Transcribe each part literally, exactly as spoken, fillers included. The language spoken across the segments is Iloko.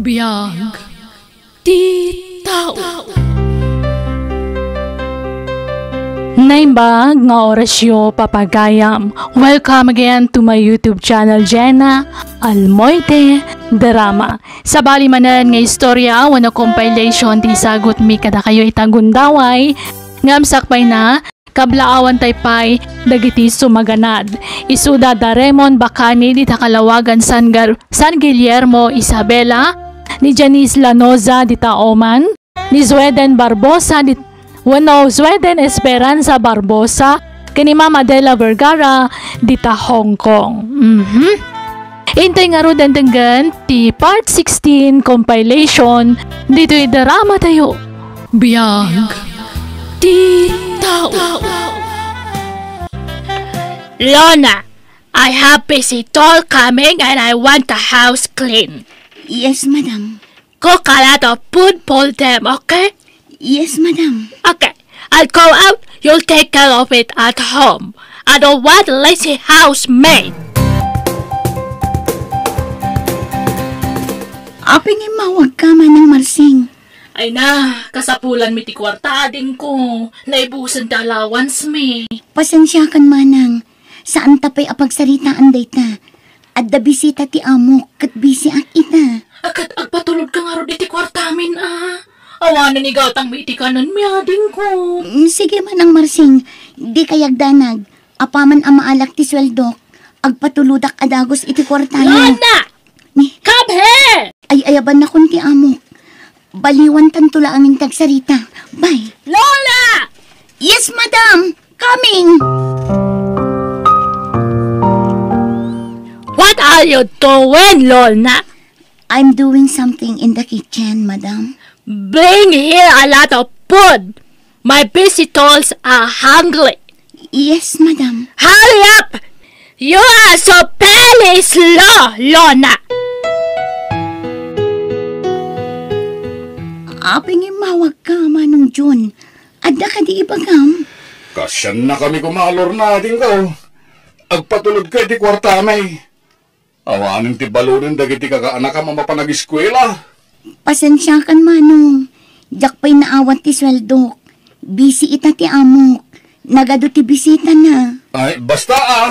Biag ti tao. Naimbag nga orasyo, papagayam. Welcome again to my YouTube channel, Jenna Almoite Drama. Sabali manen nga istorya wenno compilation ti isagutmi kadakayo ita gundaway, ngem sakbayna, kablaawantay pay dagiti sumaganad. Isuda da Raymond Bacani dita kalawagan San Gar-, San Guillermo, Isabela, ni Janice Lanoza dita Oman, ni Zweden Barbosa dit-, wenno Zweden Esperanza Barbosa, ken ni Ma'am Adela Vergara dita Hong Kong. Mhm. Intoy ngaruden denggen ti part sixteen compilation ditoy drama tayo. Biag ti tao. Lona, I have visitor coming and I want the house clean. Yes, madam. Cook a lot of food for them, okay? Yes, madam. Okay. I'll go out. You'll take care of it at home. I don't want lazy housemaid. Apay nga immawagka, Manang Marsing? Ay na, kasapulanmi ti kuarta, adingko. Naibusen ti allowance mi. Pasensiakan, Manang. Saanta pay a pagsaritaan dayta. Adda bisita ti amok, ket bisiak ita. Ket agpatulodka ngarud iti kuartamin, a. Awanen igatangmi iti kanenmi, adingko. Mm, sige, Manang Marsing, dika agdanag. Apaman a maalak ti sueldok, agpatulodak a dagus iti kuartayo. Lona! Ni? Come here! Ay-ayabannakon ti amok. Baliwantanto laeng ti agsarita. Bye. Lola! Yes, madam. Coming. What are you doing, Lona? I'm doing something in the kitchen, madam. Bring here a lot of food. My visitors are hungry. Yes, madam. Hurry up! You are so very slow, Lona! Apay nga immawagka, Manong John. Adda kadi ibagam? Kasiannakami koma, Lorna, adingko. Agpatulodka iti kuartami. Awanen ti balunen dagiti kakaanakam a mapan ageskuela. Pasensiakan, Manong. Diak pay naawat ti sueldok. Busy ita ti amok. Nagadu ti bisitana. Ay, basta, a.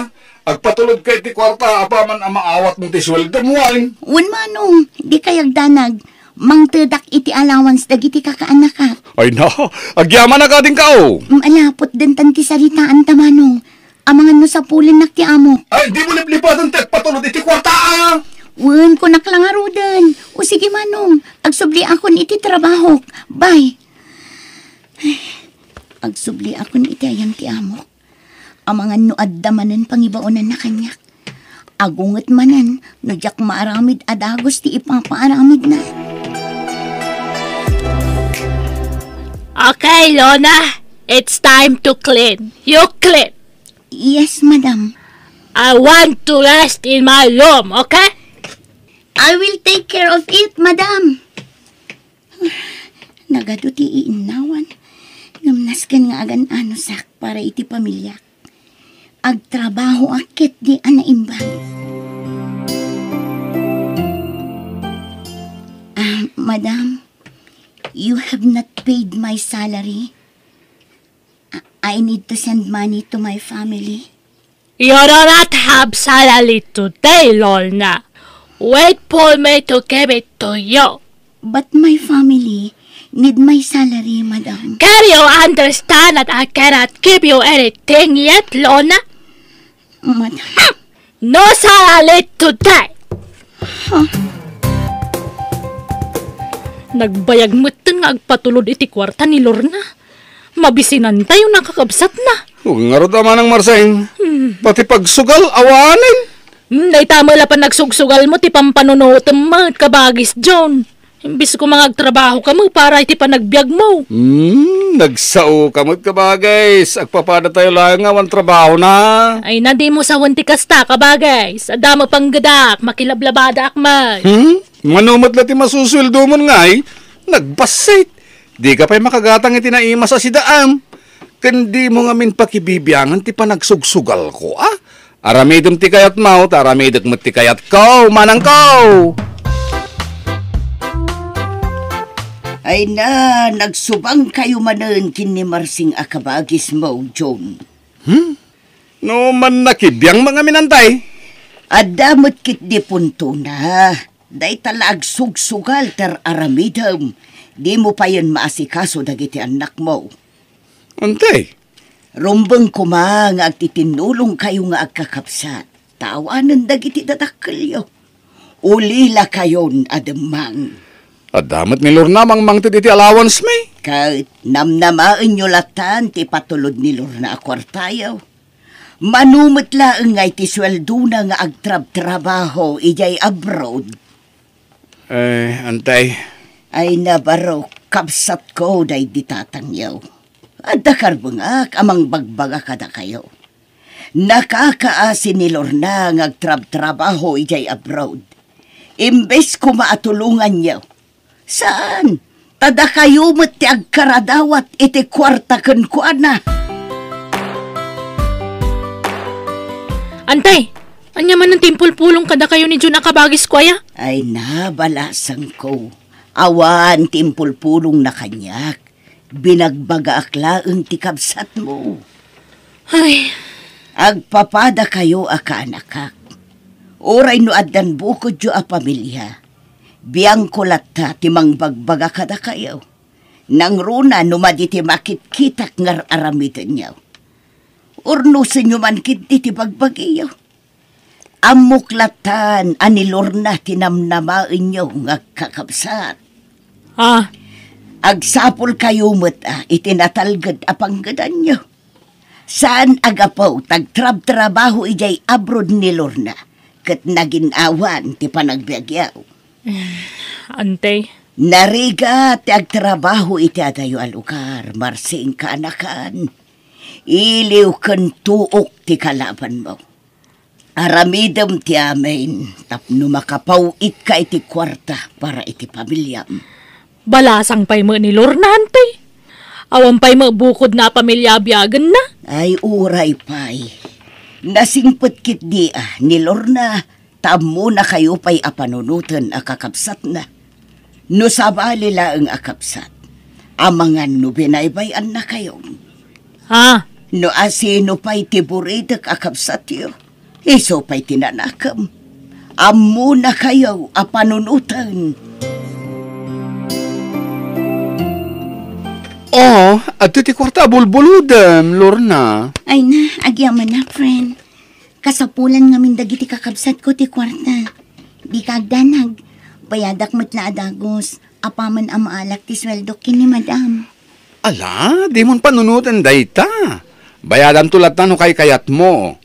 Agpatulodka iti kuarta apaman a maawatmo ti sueldom, wen? Wen, Manong. Dika agdanag. Mangtedak iti allowance dagiti kakaanakak. Ay na, agyamanak adingko. Malaput dentan ti saritaanta, Manong. Amangan no sapulennak ti amok. Ay, dimo liplipatan ti agpatulod iti kuarta, a! Wen, kunak la ngaruden. O sige, Manong, agsubliakon iti trabahok. Bye. Ay, agsubliakon iti ayan ti amok. Amangan no adda manen pangibaonanna kaniak. Agunget manen no diak maaramid a dagus ti ipapaaramidna. Okay, Lona, it's time to clean. You clean. Yes, madam. I want to rest in my room, okay? I will take care of it, madam. Nagadu ti iinnawan, ngem nasken nga agan-anosak para iti pamiliak. Agtrabahoak ketdi a naimbag. Ah, madam, you have not paid my salary. I need to send money to my family. You do not have salary today, Lorna. Wait for me to give it to you. But my family need my salary, madam. Can you understand that I cannot give you anything yet, Lorna? Madam. No salary today. Huh? Nagbayag metten nga agpatulod iti kuarta ni Lorna. Mabisinantayo nakakabsatna. Wen ngarud a Manang Marsing. Hmm. Pati pagsugal, awanen. Hmm, dayta met la panagsugsugalmo ti pampanunutem met, kabagis John. Imbes koma nga agtrabahoka met para iti panagbiagmo. Hmm, nagsaoka met, kabagis. Agpapadatayo laeng awan trabahona. Ay na, dimo sawen ti kasta, kabagis. Adda met panggedak, makilablabadaak met. Hmm? Mano met la ti masusueldomon ngay? Nagbassit. Dika pay makagatang iti naimas a sidaam. Ken dimo ngamin pakibibiangen ti panagsugsugalko, a? Aramidem ti kayatmo, ta aramidek met ti kayatko, manangko! Ay na, nagsubangkayo manen ken ni Marsing a kabagismo, John. Hmm? No mannakibiang met ngamin, Antay? Adda met ketdi puntona. Dayta la agsugsugal ti ar-aramidem. Dimo payen maasikaso dagiti annakmo. Antay? Rumbeng koma nga agtitinnulongkayo nga agkakabsat, ta awanen dagiti dadakkelyo. Ulilakayon a demmang. Adda met ni Lorna mangmangted iti allowance mi. Ket namnamaenyo latan ti patulod ni Lorna a kuartayo. Mano met laeng nga iti sueldona nga agtrabtrabaho idiay abroad. Eh, Antay. Ay na, Barok, kabsatko daydi tatangyo. Adda karbengak a mangbagbaga kadakayo. Nakakaasi ni Lorna nga agtrabtrabaho idiay abroad. Imbes koma a tulonganyo, saan, ta dakayo met ti agkaradawat iti kuarta kenkuana. Antay, ania manen ti impulpulong kadakayo ni John a kabagisko aya? Ay na, balasangko. Awan ti impulpulongna kaniak. Binagbagaak laeng ti kabsatmo. Ay. Agpapadakayo a kaanakak. Uray no addan bukodyo a pamilia, biangko latta ti mangbagbaga kadakayo. Nangruna no madi ti makitkitak nga ar-aramidenyo. Urnosenyo man ketdi ti bagbagiyo. Ammok latan a ni Lorna ti namnamaenyo nga agkakabsat. Ah. Agsapulkayo met a iti natalged a panggedanyo. Saan a gapu ta agtrabtrabaho idiay abroad ni Lorna ket nagin-awan ti panagbiagyo. Ante. Narigat ti agtrabaho iti adayo a lugar, Marsing kaanakan. Iliw ken tuok ti kalabanmo. Aramidem ti amin tapno makapaw-itka iti kuarta para iti pamiliam. Balasang pay met ni Lorna, ante. Awan pay met bukodna a pamilia a biagenna. Ay, uray pay. Nasingpet ketdi a ni Lorna ta ammonakayo pay a panunoten a kakabsatna. No sabali laeng a kabsat, amangan no binaybay-annakayon. Ha? No asino pay ti buritek a kabsatyo, isu pay ti nanakem. Ammonakayo a panunoten. Oh, adda ti kuarta a bulbulodem, Lorna. Ay na, agyamanak, friend. Kasapulan ngamin dagiti kakabsatko ti kuarta. Dika agdanag. Bayadak met la a dagus. Apaman a maalak ti sueldok ken ni Madam. Ala, dimon panunoten dayta. Bayadanto latta no kaykayatmo.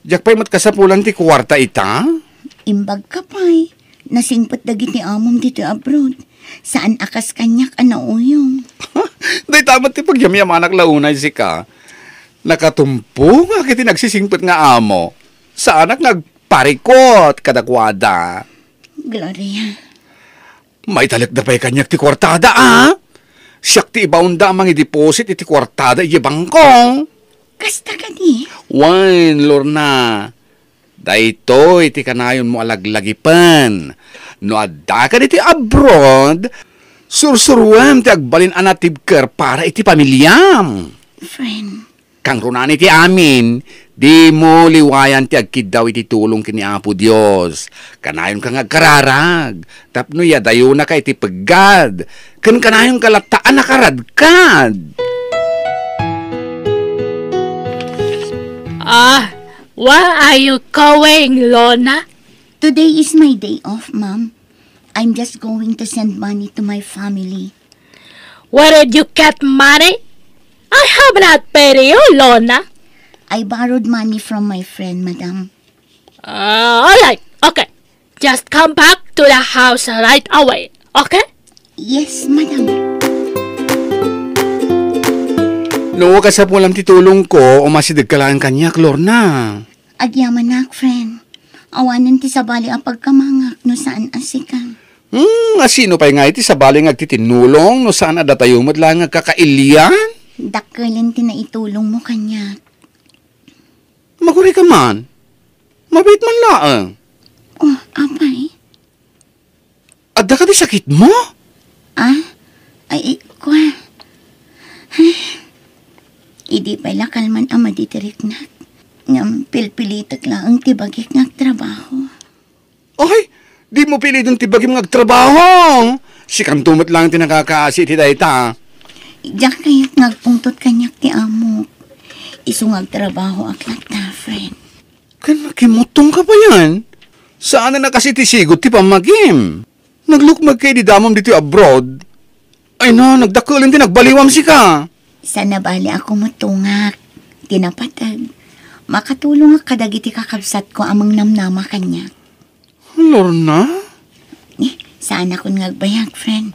Diak pay met kasapulan ti kuarta ita? Imbagka pay, nasingpet dagiti amom ditoy abroad. Saan a kas kaniak a nauyong. Dayta met ti pagyamyamanak la unay sika. Nakatumpongak iti nagsisingpet nga amo. Saanak nga agparikut kadakuada. Gloria. Maitalekda pay kaniak ti kuartada, a? Siak ti ibaonda a mangideposit iti kuartada idiay bangko. Kasta kadi? Wen, Lorna. Daytoy ti kanayonmo a laglagipen. No addaka ditoy abroad, sursuruem ti agbalin a natibker para iti pamiliam. Friend. Kangrunaan iti amin, dimo liwayan ti agkiddaw iti tulong ken ni Apo Dios. Kanayonka nga agkararag tapno iyadayonaka iti peggad, ken kanayonka latta a nakaradkad. Ah, where are you going, Lorna? Today is my day off, Ma'am. I'm just going to send money to my family. Where did you get money? I have not paid you, Lorna. I borrowed money from my friend, Madam. Uh, all right, okay. Just come back to the house right away, okay? Yes, Madam. No, kasapulan ti tulongko, umasidegka laeng kaniak, Lorna. Agyamanak, friend. Awanen ti sabali a pagkamangak no saan a sika. Hmm, asino pay nga iti sabali nga agtitinnulong no saan a datayo met laeng nga agkakailian? Dakkelen ti naitulongmo kaniak. Maguray ka man. Mabiit man laeng. Oh, apay? Adda kadi sakitmo? Ah? Di pay la kalman a madi ti riknak. Ngem pilpilitek laeng ti bagik nga agtrabaho. Ay, dimo piliten ti bagim nga agtrabaho. Sikanto met laeng ti nakakaasi iti dayta. Diak kayat nga agpungtot kaniak ti amok. Isu nga agtrabahoak latta, friend. Ken makimutongka payen? Saanen a kasi ti sigud ti pammagim. Naglukmegka idi damom ditoy abroad. Ay na, nagdakkel ti nagbaliwam sika. Saan a bali a kumutongak. Ti napateg, makatulongak kadagiti kakabsatko a mangnamnama kaniak. Lorna? Eh, saanakon nga agbayag, friend.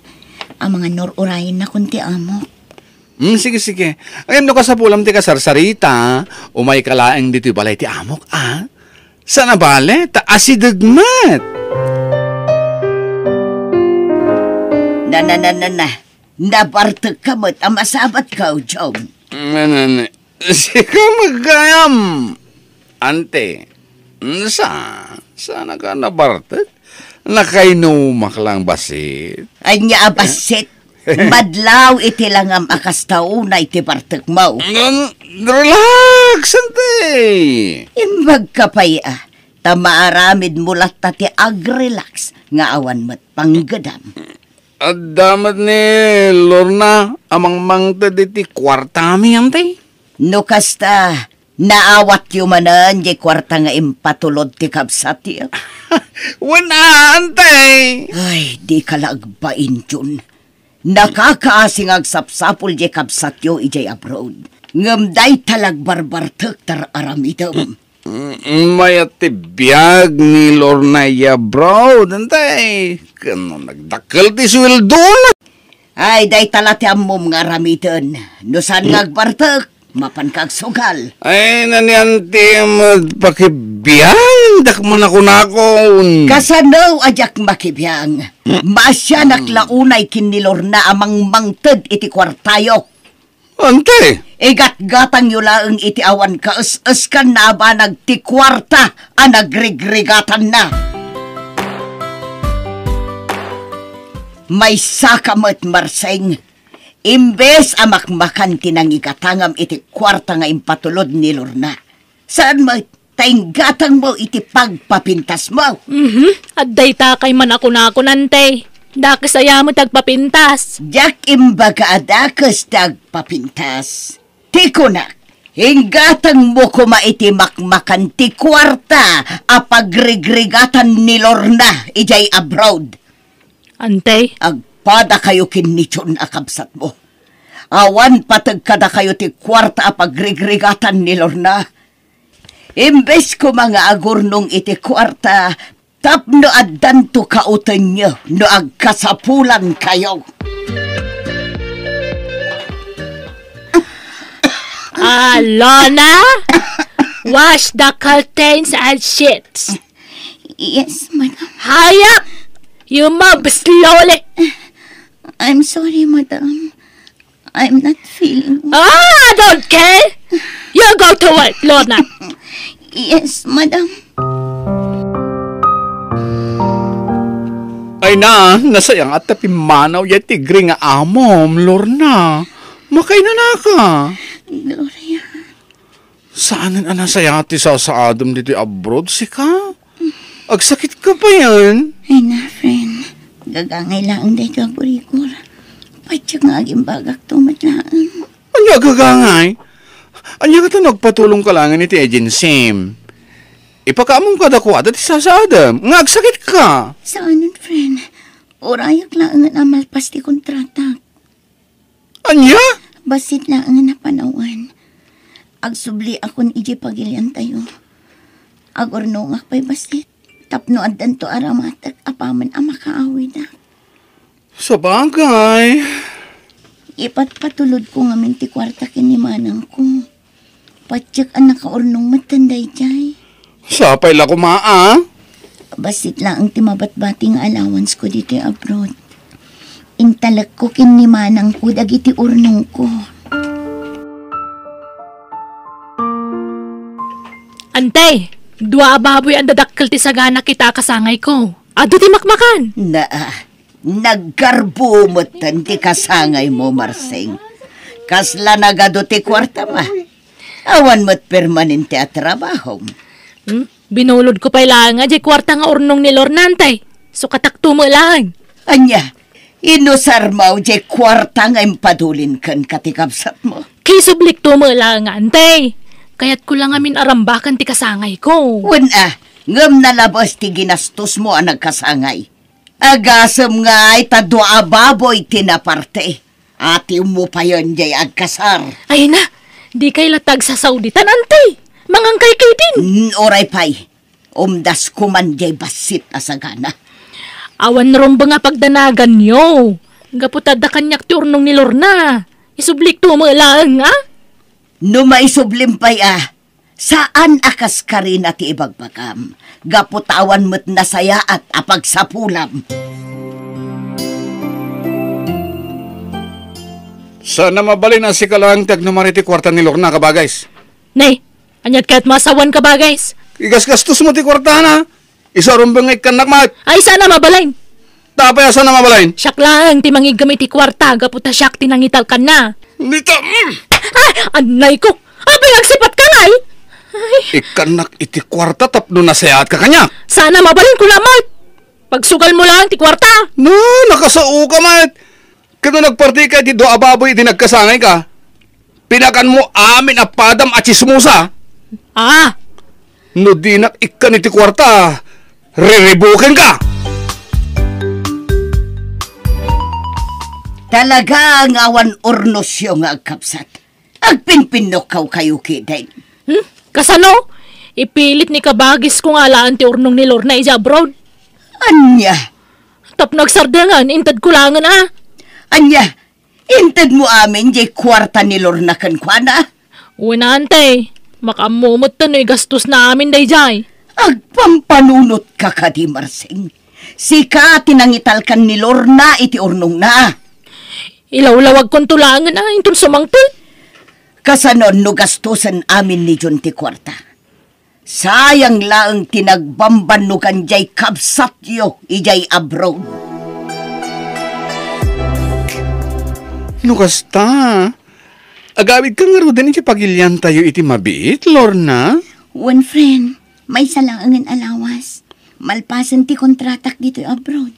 Amangan no ur-urayennakon ti amok. Hmm, sige, sige. Ngem no kasapulam ti kasarsarita, umayka laeng ditoy balay ti amok, a? Saan a bale, ta asideg met. Na, na, na, na, na. Nabartekka met a masabatka, Jom. Manana, sika met gayam. Ante, sa, saan a ka nabartek? Nakainumak lang bassit. Ania a bassit? Madlaw iti langam a kasta unay ti bartekmo. Mm, relax, ante. Imbagka pay a, ta maaramidmo latta ti agrelax nga awan met panggedam. Adda met ni Lorna a mangmangted iti kuartami, ante. No kasta, naawatyo manen diay kuarta nga impatulod ti kabsatyo? Wen a, ante. Ay, dika la agbain, Jun. Nakakaasi nga agsapsapul diay kabsatyo idiay abroad. Ngem dayta la agbarbartek ti ar-aramidem. Mm, mayat ti biag ni Lorna idiay abroad, ante. Ken no nagdakkel ti sueldona. Ay, dayta la ti ammom nga aramiden. No saan nga agbartek, mapanka agsugal. Ay, nanian ti met pakibiang, diak man a kunakon. Kasano a diak makibiang? Maasianak la unay ken ni Lorna a mangmangted iti kuartayo. Ante! Igatgatangyo laeng iti awan kaes-eskan a banag ti kuarta a nagrigrigatanna. Maysaka met, Marseng. Imbes a makmakan ti nangigatangam iti kuarta nga impatulod ni Lorna, saan met ta inggatangmo iti pagpapintasmo. Mhm. Adda itakay man a kunakon, ante. Dakes aya met ti agpapintas. Diak imbaga a dakes ti agpapintas. Ti kunak, inggatangmo koma iti makmakan ti kuarta a pagrigrigatan ni Lorna idiay abroad. Ante? Agpadakayo ken ni Jun a kabsatmo. Awan pateg kadakayo ti kuarta a pagrigrigatan ni Lorna. Imbes koma nga agurnong iti kuarta tapno addanto kautenyo no agkasapulankayo. Ah, Lorna, wash the curtains and sheets. Yes, madam. Hurry up! You move slowly. I'm sorry, madam. I'm not feeling well. Ah, I don't care. You go to work, Lorna. Yes, madam. Ay na, nasayang at tapimmanaw ya tigre nga amom, Lorna. Makainanaka. Gloria. Saanen a nasayaat ti sasaadem ditoy abroad, sika? Agsakitka payen? Ay na, friend. Gagangay laeng daytoy a kurikor. Patiek nga agimbagakto met laeng. Ania a gagangay? Ania ngata no agpatulongka laengen iti agency? Ipakaamom kadakuada ti sasaadem nga agsakitka. Saanen, friend. Urayak laengen a malpas ti kontratak. Ania? Bassit laengen a panawen. Agsubliakon idiay pagiliantayo. Agurnongak pay bassit tapno addanto a ramatek apaman a makaawidak. Sabagay. Ipatpatulodko ngamin ti kuarta ken ni manangko. Patiek a nakaurnong metten daydiay. Sapay la koma a. Bassit laeng ti mabatbati nga allowancesko ditoy abroad. Intalekko ken ni manangko dagiti urnongko. Ante, dua a baboy a dakkel ti sagana kita a kasangayko. Adu ti makmakan. Naa, naggarbo metten ti kasangaymo, Marseng. Kasla nagadu ti kuartam, a? Awan met permanente a trabahom. Hmm? Binulodko pay laeng a diay kuarta nga urnong ni Lorna, Antay. Sukatakto met laeng. Ania, inusarmo diay kuarta nga impadulin kenka ti kabsatmo? Kisublikto met laeng, Antay. Kayatko la ngamin a rambaken ti kasangayko. Wen a, ngem nalabes ti ginastosmo a nagkasangay. Agasem ngay ta dua a baboy ti naparte. Atiwmo payen diay agkasar. Ay na, dikay la ti agsasauditan, Antay. Mangangkay ketdin. Mm, uray pay. Umdasko man diay bassit a sagana. Awan rumbeng a pagdanaganyo. Gapu ta adda kaniak ti urnong ni Lorna. Isublikto met laeng, a? No maisublim pay, a, saan a kaskarina ti ibagbagam, gapu ta awan met nasayaat a pagsapulam. Saan a mabalin a sika laeng ti agnuman iti kuarta ni Lorna, kabagays. Nay, ania ti kayatmo a sawen, kabagays? Igasgastos mo ti kuartana. Isu a rumbeng nga ikkannak met. Ay, saan a mabalin. Apay a saan a mabalin? Siak laeng ti mangiggem iti kuarta gapu ta siak ti nangitalkanna. Nita, mm. Ay, anay ko. Apay nga agsipatka ngay? Ay. Ikkannak iti kuarta tapno nasayaatka kaniak. Saan a mabalin, kuna met. Pagsugalmo laeng ti kuarta. No, nakasaoka met. Ket no nagpartika iti dua a baboy idi nagkasangayka, pinakanmo amin a padam a tsismosa. Ah! No dinak ikkan iti kuarta, riribukenka! Talaga nga awan urnosyo nga agkabsat. Agpinpinnokawkayo ketdin. Hmm? Kasano? Ipilit ni kabagisko nga alaen ti urnong ni Lorna idiay abroad. Ania? Tapno agsardengen, intedko laengen, a. Ania? Intedmo amin diay kuarta ni Lorna kenkuana? Wen, Antay. Makaammo metten no igastosna amin daydiay. Agpampanunotka kadi, Marsing? Sika ti nangitalkan ni Lorna iti urnongna. Ilawlawagkonto laengen, a, inton sumangpet. Kasano no gastosen amin ni Jun ti kuarta? Sayang laeng ti nagbambannogan diay kabsatyo idiay abroad. No kasta, agawidka ngaruden iti pagiliantayo iti mabiit, Lorna? Wen, friend, maysa laengen a lawas. Malpasen ti kontratak ditoy abroad.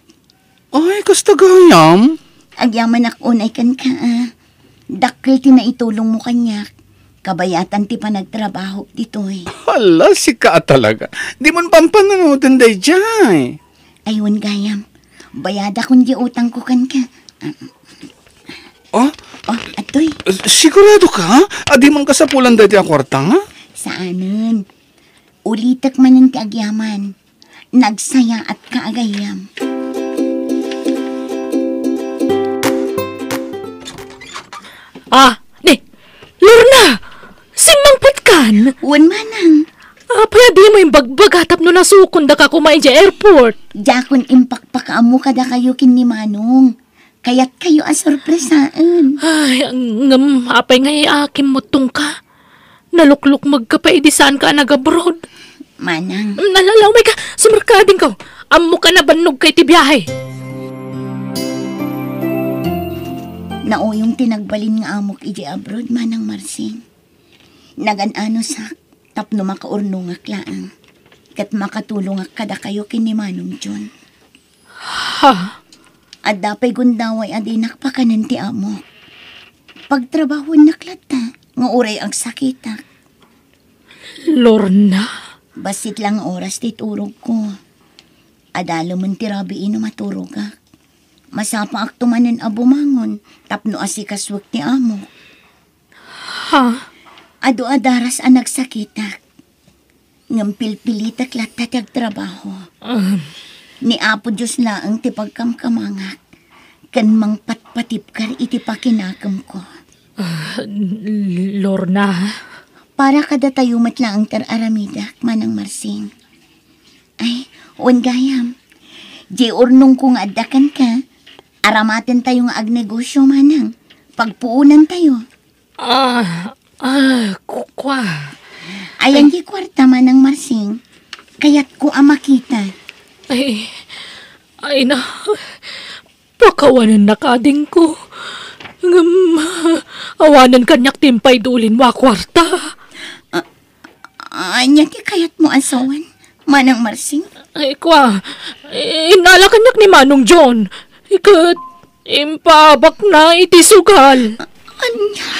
Ay, kasta gayam? Agyamanak unay kenka, a. Dakkel ti naitulongmo kaniak. Kabayatan ti panagtrabahok ditoy. Hala, sika a talaga. Dimon pampanunoten daydiay. Ay, wen gayam. Bayadakon diay utangko kenka. Ah? Oh, adtoy. Sigurado ka? Adi man kasapulan daytoy a kuarta, nga? Saanen. Ulitek manen ti agyaman. Nagsayaatka a gayyem. Ah, ni, Lorna! Simmangpetkan? Wen, manang. Apay a dimo imbagbaga tapno nasukondaka koma idiay airport? Diakon impakpakaammo kadakayo ken ni Manong. Kayatkayo a sorpresaen. Ay, ngem apay nga iakimmuttongka? Naluklukmegka pay idi saanka a nag-abroad. Manang. Mm, ala, ala, umayka. Sumarka, adingko. Ammok a nabannogka iti biahe. Nauyong ti nagbalin nga amok idiay abroad, Manang Marsing. Nagan-anosak tapno makaurnongak laeng ket makatulongak kadakayo ken ni Manong John. Ha? Adda pay gundaway a dinak pakanen ti amok. Pagtrabahoennak latta nga uray agsakitak. Lorna? Bassit la nga oras ti turogko. Adalemen ti rabii no maturogak. Masapaakto manen a bumangon tapno asikasuek ti amok. Ha? Adu a daras a nagsakitak. Ngem pilpilitek latta ti agtrabaho. Ah. Ni Apo Dios laeng ti pagkamkamangak ken mangpatpatibker iti pakinakemko. Ah, Lorna. Para kadatayo met laeng ti ar-aramidak, Manang Marsing. Ay, wen gayam. Diay urnongko nga adda kenka, aramatentayo nga agnegosio, Manang. Pagpuonantayo. Ah, ah, kukua. Ayan diay kuarta, Manang Marsing. Kayatko a makita. Ay, ay na. Pakawanennak, adingko. Ngem, awanen kaniak ti impaydulin mo a kuarta. A-, ania ti kayatmo a sawen, Manang Marsing? Ay, kua, innala kaniak ni Manong John. Ket, impaabakna iti sugal. Ania?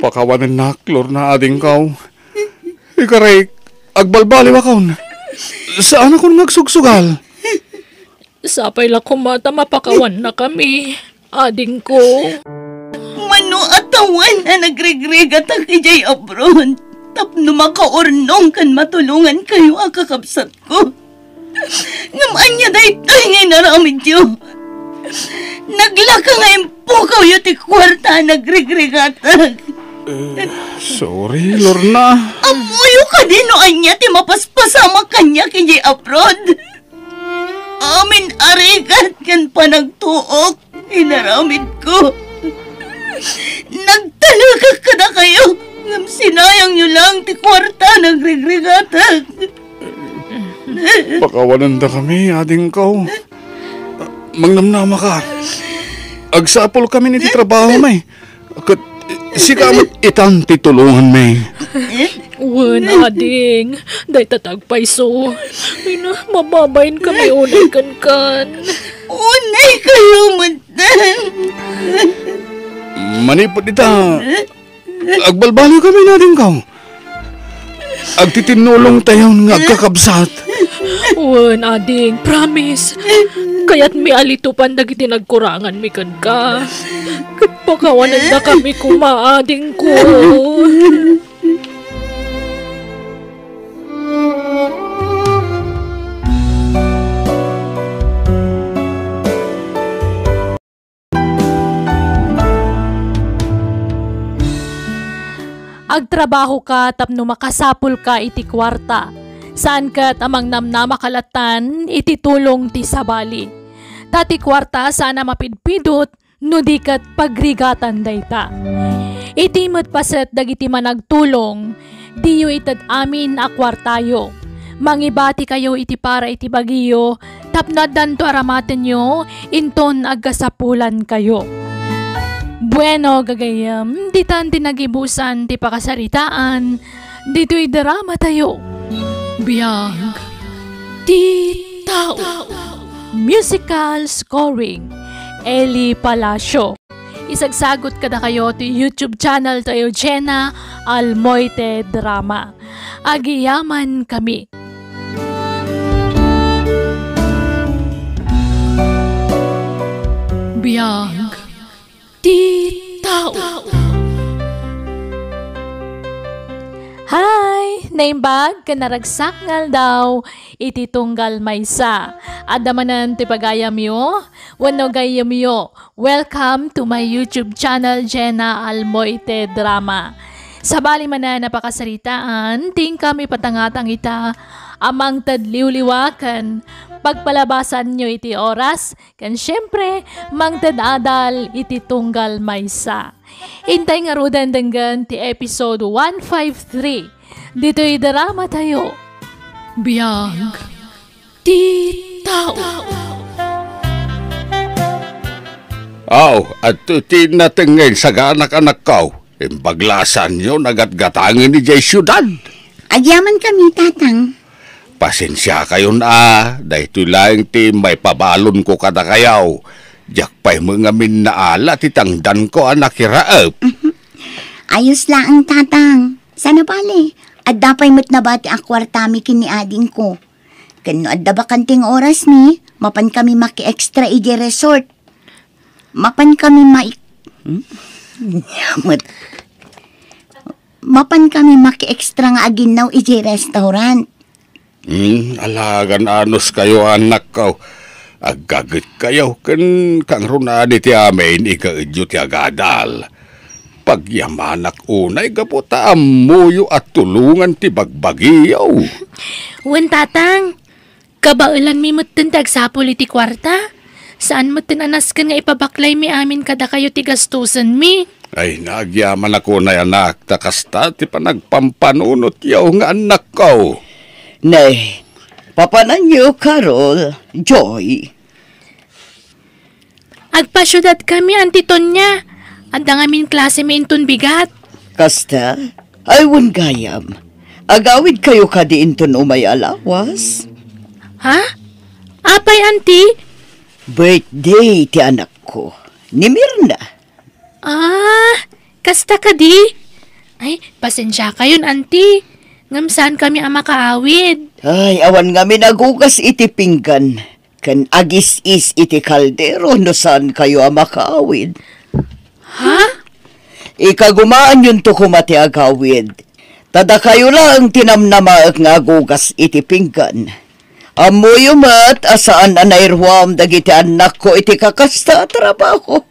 Pakawanennak, Lorna, adingko. Ikarek, agbalbaliwakon. Saanakon nga agsugsugal. Sapay la koma ta mapakawannakami, adingko. Mano a tawen a nagrigrigatak idiay abroad tapno makaurnong ken matulongankayo a kakabsatko. Ngem ania daytoy nga inaramidyo? Naglaka nga impukawyo ti kuarta a nagrigrigatak. Eh, sorry, Lorna. Ammoyo kadi no ania ti mapaspasamak kaniak idiay abroad? Amin a rigat ken panagtuok inaramidko. Nagtalekak kadakayo, ngem sinayangyo lang ti kuarta a nagrigrigatak. Pakawanendakami, adingko. Mangnamnamaka. Agsapulkamin iti trabahomi. Ket sika met itan ti tulonganmi. Wen, ading, dayta ti agpayso. Ina, mababain kami unay kenkan. Unay kayo met. Manipud ita, agbalbaliwkami, adingko. Agtitinnulongtayon nga agkakabsat. Wen, ading, promise. Kayatmi a litupan dagiti nagkuranganmi kenka. Ket pakawanendakami koma, adingko. Agtrabahoka tapno makasapulka iti kuarta. Saan ket a mangnamnamaka lattan iti tulong ti sabali. Ta ti kuarta saan a mapidpidot no di ket pagrigatan dayta. Iti met paset dagiti managtulong, diyo ited amin a kuartayo. Mangibatikayo iti para iti bagiyo tapno addanto a ramatenyo inton agkasapulankayo. Bueno, gagayyem, ditan ti nagibusan ti pakasaritaan ditoy dramatayo. Biag ti tao. Musical scoring, Eli Palacio. Isagsagut kadakayo ti YouTube channel tayo, Jenna Almoite Drama. Agyamankami. Biag ti tao. Hi! Naimbag ken naragsak nga aldaw iti tunggal maysa. Adda manen ti pagayamyo wenno gayyemyo. Welcome to my YouTube channel, Jenna Almoite Drama. Sabali manen a pakasaritaan, ti inkami patangatang ita a mangted liwliwa ken pagpalabasanyo iti oras, ken siempre, mangted adal iti tunggal maysa. Intay ngaruden denggen ti episode one five three ditoy dramatayo. Biag ti tao. Aw, adtoy ti nateng nga insaganak, anakko. Imbag la a saanyo nagatgatangen idiay siudad. Agyamankami, Tatang. Pasensiakayon a, daytoy laeng ti maipabalonko kadakayo. Diak pay met ngamin naala ti tangdanko a nakiraep. Ayos laeng, Tatang. Saan a bale, adda pay met nabati a kuartami ken ni adingko. Ken no adda bakante nga orasmi, mapankami maki-extra idiay resort. Mapankami mai-, hmm? Nia met. Mapankami maki-extra nga aginnaw idiay restaurant. Hmm, alagan anos kayo, anakko. Aggaget kayo, ken kangrunaan iti amin, igaedyo ti agadal. Pagyamanak unay gapu ta ammoyo a tulongan ti bagbagiyo. Wen, Tatang, kabaelanmi metten ti agsapul iti kuarta. Saan metten a nasken nga ipabaklaymi amin kadakayo ti gastusenmi. Ay, nagyamanak unay, anak, ta kasta ti panagpampanunotyo nga annakko. Ne, papananyo, Carol, Joy. Agpasiudadkami, Auntie Tonia. Adda ngamin klasemi inton bigat. Kasta? Ay, wen gayam. Agawidkayo kadi inton umay a lawas? Ha? Apay, Auntie? Birthday ti anakko, ni Mirna. Ah, kasta kadi? Ay, pasensiakayon, Auntie. Ngem saankami a makaawid. Ay, awan ngamin agugas iti pinggan ken agis-is iti kaldero no saankayo a makaawid. Ha? Ikagumaanyonto koma ti agawid. Ta dakayo laeng ti namnamaek nga agugas iti pinggan. Ammoyo met a saan a nairuam dagiti annakko iti kakasta a trabaho.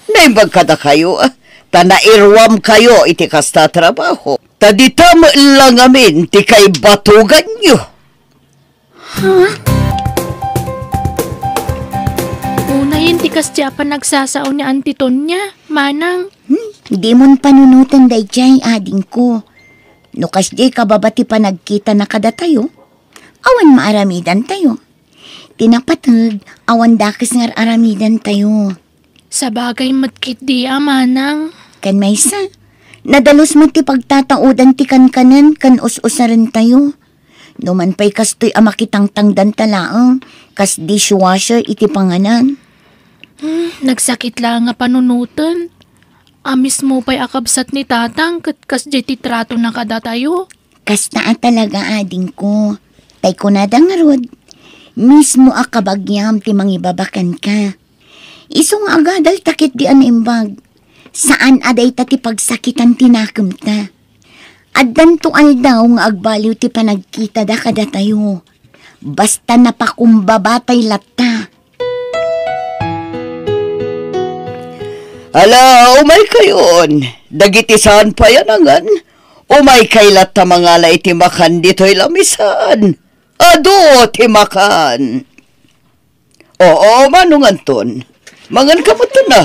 Naimbag kadakayo, ta nairuamkayo iti kasta a trabaho. Ta dita met la ngamin ti kaibatuganyo. Ha? Unayen ti kasdi a panagsasao ni Auntie Tonia, manang. Hmm, dimon panunoten daydiay, adingko. No kasdiay kababa ti panagkitana kadatayo, awan maaramidantayo. Ti napateg, awan dakes nga ar-aramidantayo. Sabagay met ketdi a, manang. Ken maysa, nadalus met ti pagtataudan ti kankanen ken us-usarentayo. Numan pay kastoy a makitangtangdanta laeng, kas dishwasher iti panganan. Hmm, nagsakit laeng a panunoten. A mismo pay a kabsat ni Tatang ket kasdiay ti tratona kadatayo. Kasta a talaga, adingko. Tay kunada ngarud, mismo a kabagiam ti mangibaba kenka. Isu nga agadalta ketdi a naimbag. Saan a dayta ti pagsakitan ti nakemta. Addanto aldaw nga agbaliw ti panagkitada kadatayo. Basta napakumbabatay latta. Ala, umaykayon. Dagiti saan pay a nangan, umaykay latta mangala iti makan ditoy lamisaan. Adu ti makan. Oo, Manong Anton. Mangan ka met, a.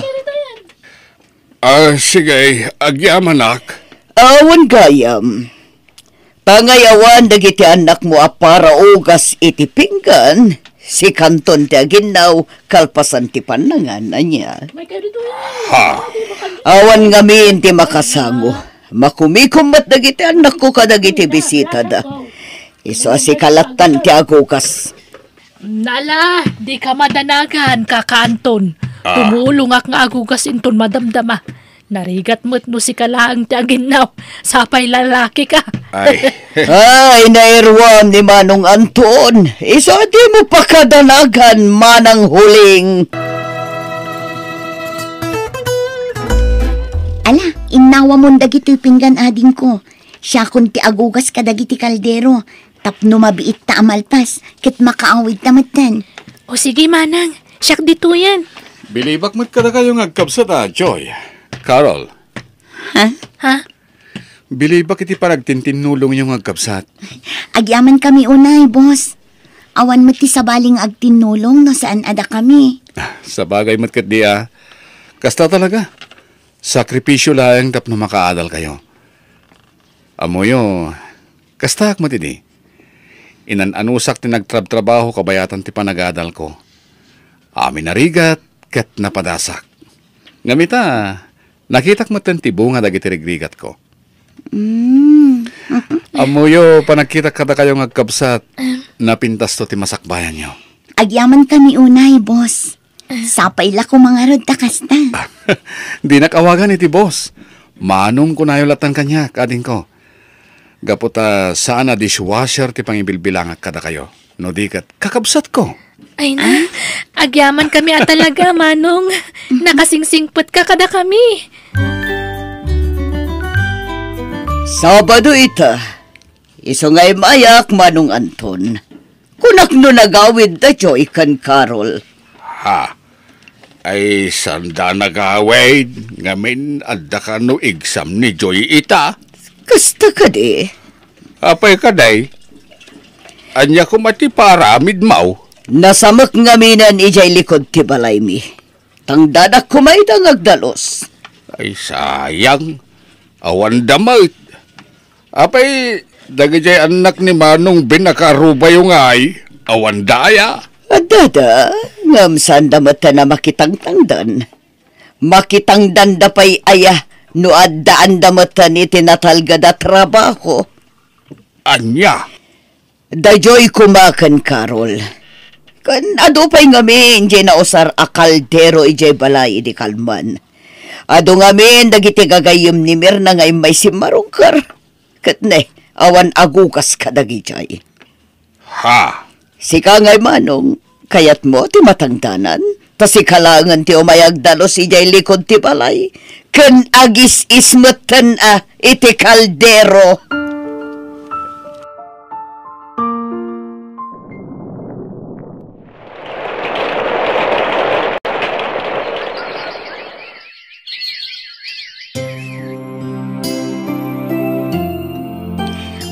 Ah, sige, agyamanak. Awan gayam. Pangayawam dagiti annakmo a para ugas iti pinggan, sikanton ti aginnaw kalpasan ti pannangan, ania? Ha? Awan ngamin ti makasango. Makumikom met dagiti annakko kadagiti bisitada. Isu a sika lattan ti agugas. Nala, dika madanagan, Kaka Anton. Ah. Tumulongak nga agugas inton madamdama. Narigat met no sika laeng ti aginnaw, sapay lalakika. Ay. Ay, nairuam ni Manong Anton. Isu a dimo pakadanagan, Manang Huling. Ala, innawamon dagitoy pinggan, adingko. Siakon ti agugas kadagiti kaldero. Tapno mabiitta a malpas, ket makaawidta metten. O sige, manang, siak ditoyen. Bilibak met kadakayo nga agkabsat a, Joy. Carol. Ha? Ha? Bilibak iti panagtintinnulongyo nga agkabsat. Agyamankami unay, boss. Awan met ti sabali nga agtinnulong no saan a dakami. Sabagay met ketdi a. Kasta talaga. Sakripisio laeng tapno makaadalkayo. Ammoyo, kastaak met idi. Inan-anusak ti nagtrabtrabaho kabayatan ti panagadalko. Amin a rigat ket napadasak. Ngem ita, nakitak metten ti bunga dagiti rigrigatko. Mm. Ammoyo, panagkitak kadakayo nga agkabsat, napintasto ti masakbayanyo. Agyamankami unay, boss. Sapay la koma ngarud ta kasta. Dinak awagan iti boss. Manong kunayo latta kaniak, adingko. Gapu ta saan a dishwasher ti pangibilbilangak kadakayo. No di ket, kakabsatko. Ay na, agyamankami a talaga, Manong. Nakasingsingpetka kadakami. Sabado ita. Isu nga immayak, Manong Anton. Kunak no nagawid da Joy ken Carol. Ha? Ay, sanda nagawid, ngamin adda kano exam ni Joy ita? Kasta kadi. Apay kadi? Ania koma ti paaramidmo? Nasamek ngaminen idiay likud ti balaymi. Tangdanak koma ida nga agdalus. Ay, sayang. Awan da met. Apay, dagidiay annak ni Manong Ben a kaarubayo ngay, awan da aya? Addada, Ngem saanda metten a makitangtangdan. Makitangdanda pay aya no addaanda metten iti natalged a trabaho. Ania? Daydiay koma ken Carol. Ken adu pay ngamin diay nausar a kaldero idiay balay idi kalman. Adu ngamin dagiti gagayyem ni Mirna nga immay simmarungker. Ket ne, awan agugas kadagidiay. Ha? Sika ngay, Manong, kayatmo ti matangdanan? Ta sika laengen ti umay agdalus idiay likud ti balay, ken agis-is metten a iti kaldero.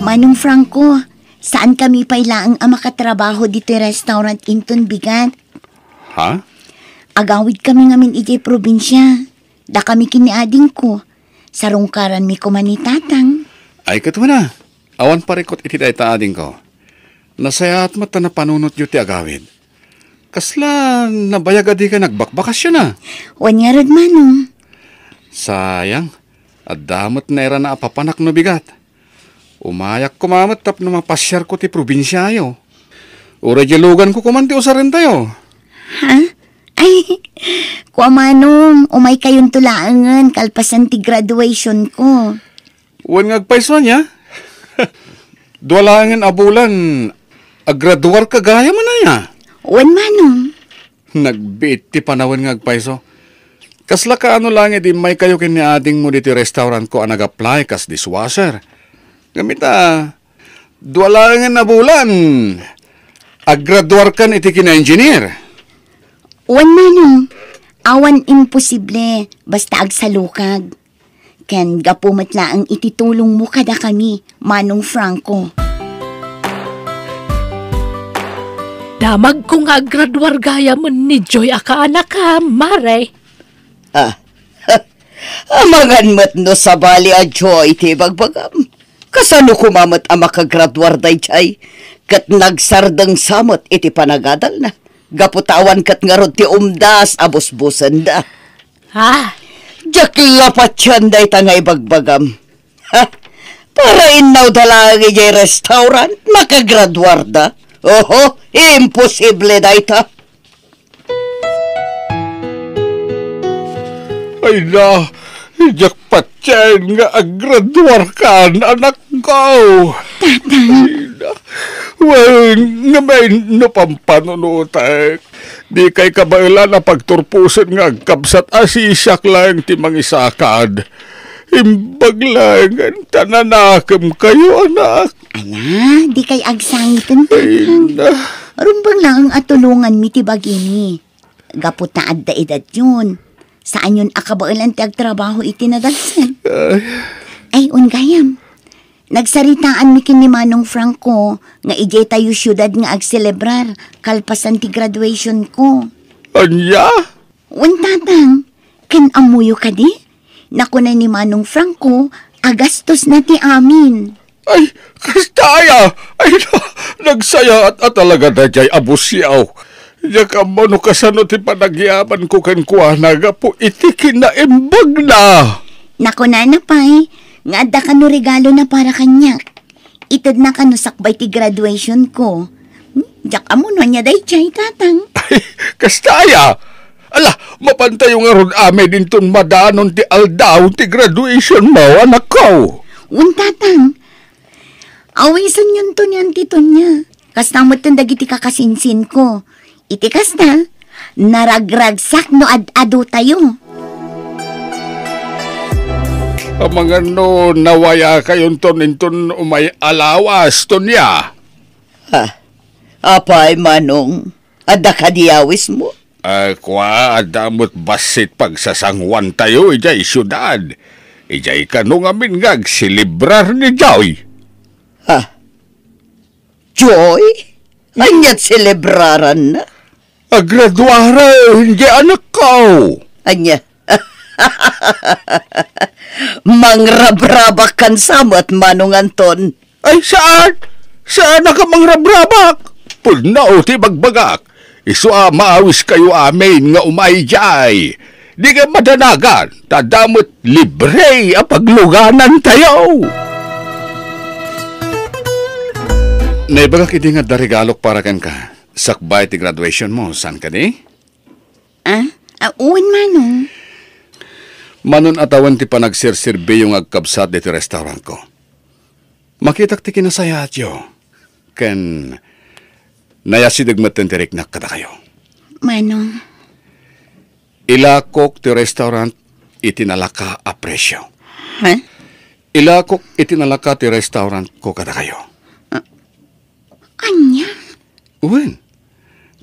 Manong Franco, saan kami pay laeng a makatrabaho ditoy restaurant inton bigat. Ha? Agawid kami ngamin idiay probinsia. Dakami ken ni adingko. Sarungkaranmi koma ni Tatang. Ay, ket wen a. Awan parikut iti dayta, adingko. Nasayaat met ta napanunotyo ti agawid. Kasla nabayag a dika nagbakbakasyon a. Wen ngarud, Manong. Sayang, adda met nairana a papanak no bigat. Umayak koma met tapno mapasiarko ti probinsiayo. Uray diay luganko koman ti usarentayo. Ha? Ay, kua, Manong, umaykayonto laengen kalpasan ti graduationko. Wen nga agpayso ania? Dua laengen a bulan, agraduarka gayam aya? Wen, Manong. Nagbiit ti panawen nga agpayso. Kasla kaano laeng idi immaykayo ken ni adingmo ditoy restaurantko a nag-apply kas dishwasher. Ngem ita, dua laengen a bulan, agraduarkan iti kina-engineer. Wen, Manong, awan imposible basta agsalukag. Ken gapu met laeng iti tulongmo kadakami, Manong Franco. Damagko nga agraduar gayamen ni Joy a kaanakam, Mare. Ah, amangan met no sabali a Joy ti ibagbagam. Kasano koma met a makagraduar daydiay? Ket nagsardengsa met iti panagadalna. Gapu ta awan ket ngarud ti umdas a busbusenda. Ha? Diak la patien dayta nga ibagbagam. Ha? Para innawda laeng idiay restaurant, makagraduarda. Oho, imposible dayta. Ay na, diak patien nga agraduarkan, anakko. Tatang. Ay na. Wen, ngamin no pampanunotek. Dikay kabaelan a pagturposen nga agkabsat a siak laeng ti mangisakad. Imbag laengen ta nanakemkayo, anak. Ala, dikay agsangiten, Tatang. Ay na. Rumbeng laeng a tulonganmi ti bagimi. Gapu ta adda edadyon, saanyon a kabaelan ti agtrabaho iti nadalsem. Ay. Ay, wen gayam. Nagsaritaanmi ken ni Manong Franco nga idiay tayo siudad nga agselebrar kalpasan ti graduationko. Ania? Wen, Tatang, ken ammoyo kadi? Nakuna ni Manong Franco a gastosna ti amin. Ay, kasta aya! Ay, na, nagsayaat a talaga daydiay a busiaw. Diak ammo no kasano ti panagyamanko kenkuana gapu iti kinaimbagna. Nakunana pay nga adda kano regalona para kaniak. Itedna kano sakbay ti graduationko. Hmm, diak ammo no ania daydiay, Tatang. Ay, kasta aya! Ala, mapantayo ngarud amin inton madanon ti aldaw ti graduationmo, anakko. Wen, Tatang. Awisenyonto ni Auntie Tonia. Kasta metten dagiti kakasinsinko. Iti kasta, naragragsak no ad-adutayo. Amangan no nawayakayonton inton umay a lawas, Tonia. Ha? Apay, Manong? Adda kadi awismo? Ah, kua, adda met bassit pagsasanguantayo idiay siudad. Idiay kano ngamin nga agselebrar ni Joy. Ha? Joy? Ania't selebraranna? Agraduaren diay anakko. Ania? Mangrabrabak kan sa met, Manong Anton. Ay, saan? Saan a ka mangrabrabak? Pudno ti bagbagak. Isu a maawiskayo amin nga umay idiay. Dikay madanagan, ta adda met libre a pagluganantayo. Naibagak idi nga adda regalok para kenka. Sakbay ti graduation mo, saan kadi? Ah? Ah, wen, Manong. Manon a tawen ti panagserserbiyo nga agkabsat ditoy restaurantko. Makitak ti kinasayaatyo, ken nayasideg metten ti riknak kadakayo. Manong. Ilakok ti restaurant iti nalaka a presio. Ha? Ilakok iti nalaka ti restaurantko kadakayo. Ah, ania? Wen,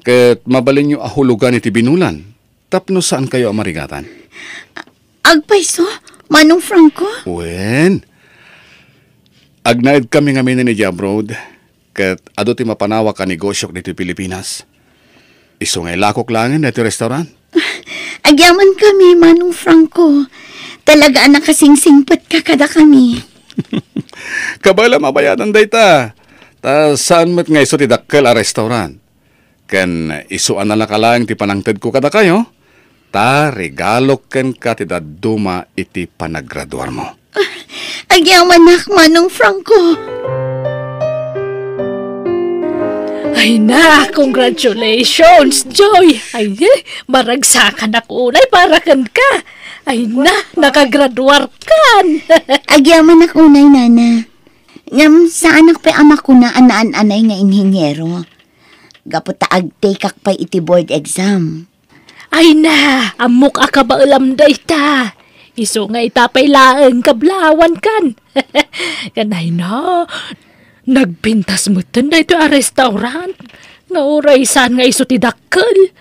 ket mabalinyo a hulogan iti binulan tapno saankayo a marigatan. Agpayso, Manong Franco? Wen, agnaedkami ngamin idiay abroad, ket adu ti mapanawak a negosiok ditoy Pilipinas. Isu nga ilakok laengen daytoy restaurant. Agyamankami, Manong Franco. Talaga a nakasingsingpetka kadakami. Kabaelam a bayadan dayta. Ta saan met nga isu ti dakkel a restaurant. Ken isu a nalaka laeng ti panangtedko kadakayo, ta regalok kenka ti dadduma iti panagraduarmo. Agyamanak, Manong Franco. Ay na, congratulations, Joy! Ay, eh, maragsakanak unay para kenka. Ay na, nakagraduarkan. Agyamanak unay, Nana. Ngem saanak pay a makuna a naan-anay nga inhiniero. Gapu ta agtekak pay iti board exam. Ay na, ammok a kabaelam dayta. Isu nga ita pay laeng kablawankan. Ken ay na, nagpintas metten daytoy a restaurant. Nga uray saan nga isu ti dakkel.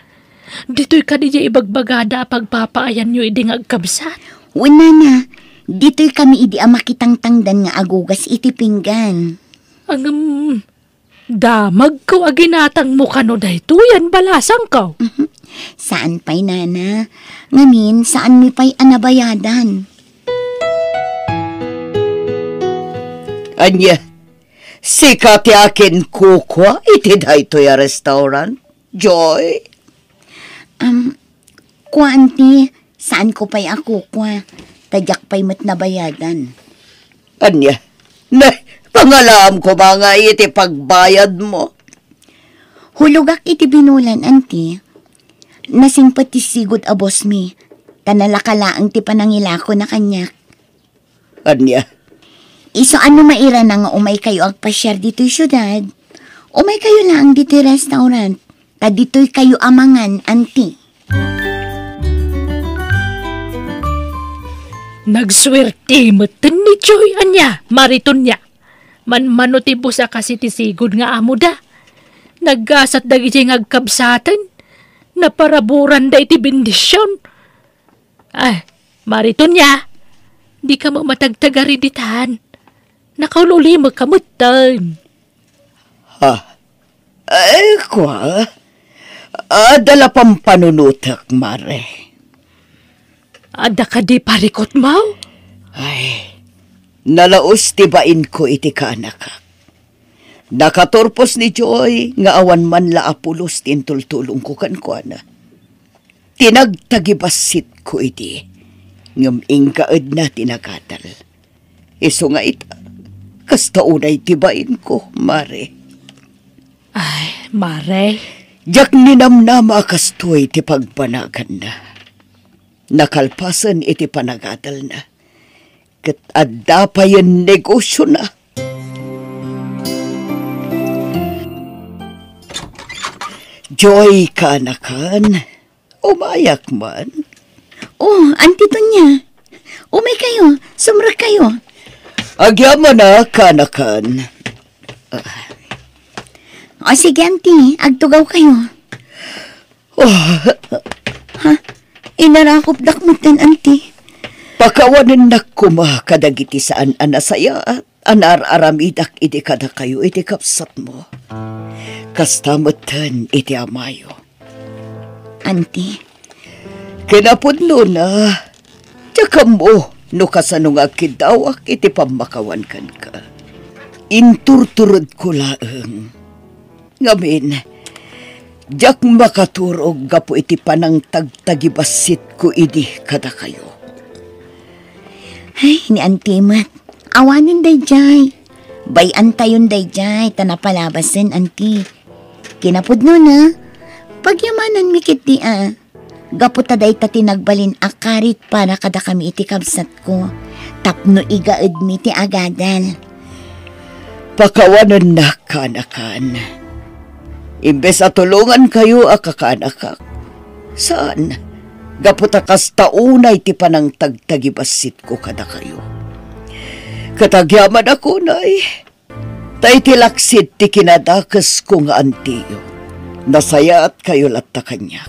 Ditoy kadi diay ibagbagada a pagpapaayanyo idi nga agkabsat? Wen, Nana, ditoy kami idi a makitangtangdan nga agugas iti pinggan. Ngem, damagko a ginatangmo kano daytoyen, balasangko. Mhm. Saan pay, Nana. Ngamin, saanmi pay a nabayadan. Ania, sika ti akinkukua iti daytoy a restaurant, Joy? Am, kua, Auntie, saanko pay a kukua, ta diak pay met nabayadan. Ania? Ne, pangalaam koma nga iti pagbayadmo. Hulogak iti binulan, Auntie. Nasingpet ti sigud a bossmi, ta nalaka laeng ti panangilakona kaniak. Ania? Isu a no mairana nga umaykayo agpasiar ditoy siudad, umaykayo laeng ditoy restaurant, ta ditoykayo a mangan, Auntie. Nagsuerte metten ni Joy ania, Mari Tonia. Manmano ti boss a kas iti sigud nga amoda. Naggasat dagidiay nga agkabsaten. Naparaburanda iti bendision. Ay, Mari Tonia, dika met matagtagari ditan. Nakaul-ulimekka metten. Ha? Ay, kua, adda la pampanunotek, Mare. Adda kadi parikutmo? Ay, nalaus ti bainko iti kaanakak. Nakaturpos ni Joy nga awan man la a pulos ti intultulongko kenkuana. Tinagtagibassitko idi, ngem inkaedna ti nagadal. Isu nga ita, kasta unay ti bainko, Mare. Ay, Mare. Diak ninamnama a kastoy ti pagbanaganna. Nakalpasen iti panagadalna, ket adda payen negosiona. Joy, kaanakan, umayak man. Oh, Auntie Tonia. Umaykayo, sumrekkayo. Agyamanak, kaanakan. O, sige, Auntie, agtugawkayo. Oh. Ha? Inarakopdak metten, Auntie. Pakawanennak koma kadagiti saan a nasayaat a naar-aramidak idi kadakayo iti kabsatmo. Kasta metten iti amayo. Auntie. Kinapudnona, diak ammo no kasano nga agkiddawak iti pammakawan kenka. Inturturedko laeng. Ngamin, Diak makaturog gapu iti panangtagtagibassitko idi kadakayo. Ay, ni Auntie met. Awanen daydiay. Bay-antayon daydiay, ta napalabasen, Auntie. Kinapudnona, pagyamananmi ketdi a. Gapu ta dayta ti nagbalin a karit para kadakami iti kabsatko, tapno igaedmi ti agadal. Pakawanennak, kaanakan. Imbes a tulongankayo a kakaanakak, saan, gapu ta kasta unay ti panangtagtagibassitko kadakayo. Ket agyamanak unay, ta iti laksid ti kinadakesko nga antiyo, nasayaatkayo latta kaniak.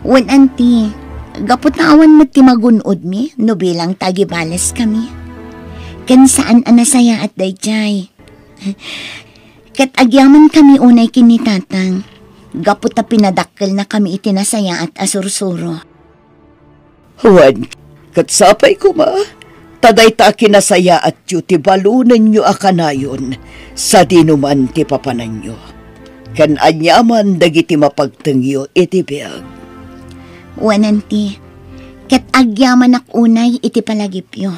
Wen, Auntie, gapu ta awan met ti magun-odmi no bilang ta agibaleskami. Ken saan a nasayaat daydiay. Ket agyamankami unay ken ni Tatang, gapu ta pinadakkelnakami iti nasayaat a sursuro. Wen, ket sapay koma, ta dayta a kinasayaatyo ti balonenyo a kanayon sadino man ti papananyo, ken aniaman dagiti mapagtengyo iti biag. Wen, Auntie, ket agyamanak unay iti palagipyo.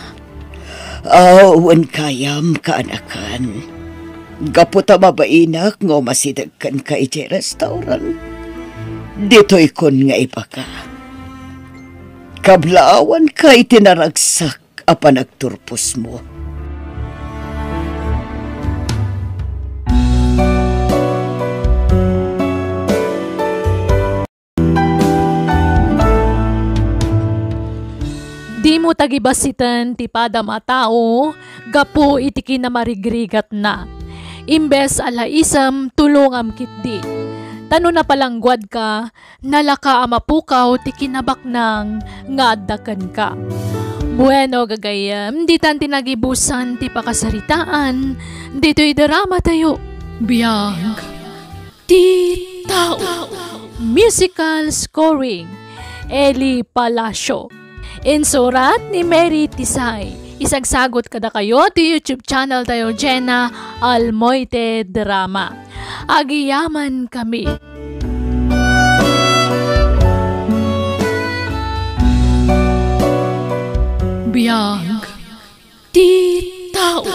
Aw, wen gayam, kaanakan. Gapu ta mabainak nga umasideg kenka idiay restaurant, ditoykon nga ibaga, kablaawanka iti naragsak a panagturposmo. Dimo tagibassiten ti padam a tao gapu iti kinamarigrigatna. Imbes a laisem, tulongam ketdi. Ta no napalangguadka, nalaka a mapukaw ti kinabaknang nga adda kenka. Bueno, gagayyem, ditan ti nagibusan ti pakasaritaan ditoy drama tayo. Biag ti tao. Musical scoring, Eli Palacio. Insurat ni Mary Tisay. Isagsagot kadakayo ti YouTube channel tayo, Jenna Almoite Drama. Agiyaman kami. Biag ti tao.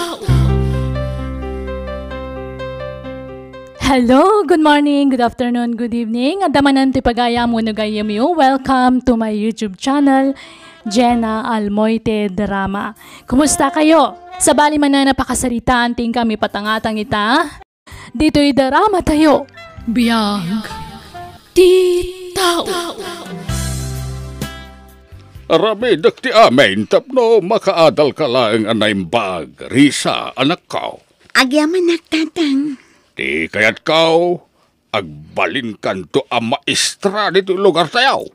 Hello, good morning, good afternoon, good evening. Adda manen ti pagayam wenno gayyemyo. Welcome to my YouTube channel, Jenna Almoite Drama. Kumusta kayo? Sabali manen a pakasaritaan ti inkami patangatang ita ditoy drama tayo. Biag ti tao. Aramidek ti amin tapno makaadalka laeng a naimbag, Risa, anakko. Agyamanak, Tatang. Ti kayatko, agbalinkanto a maestra ditoy lugartayo.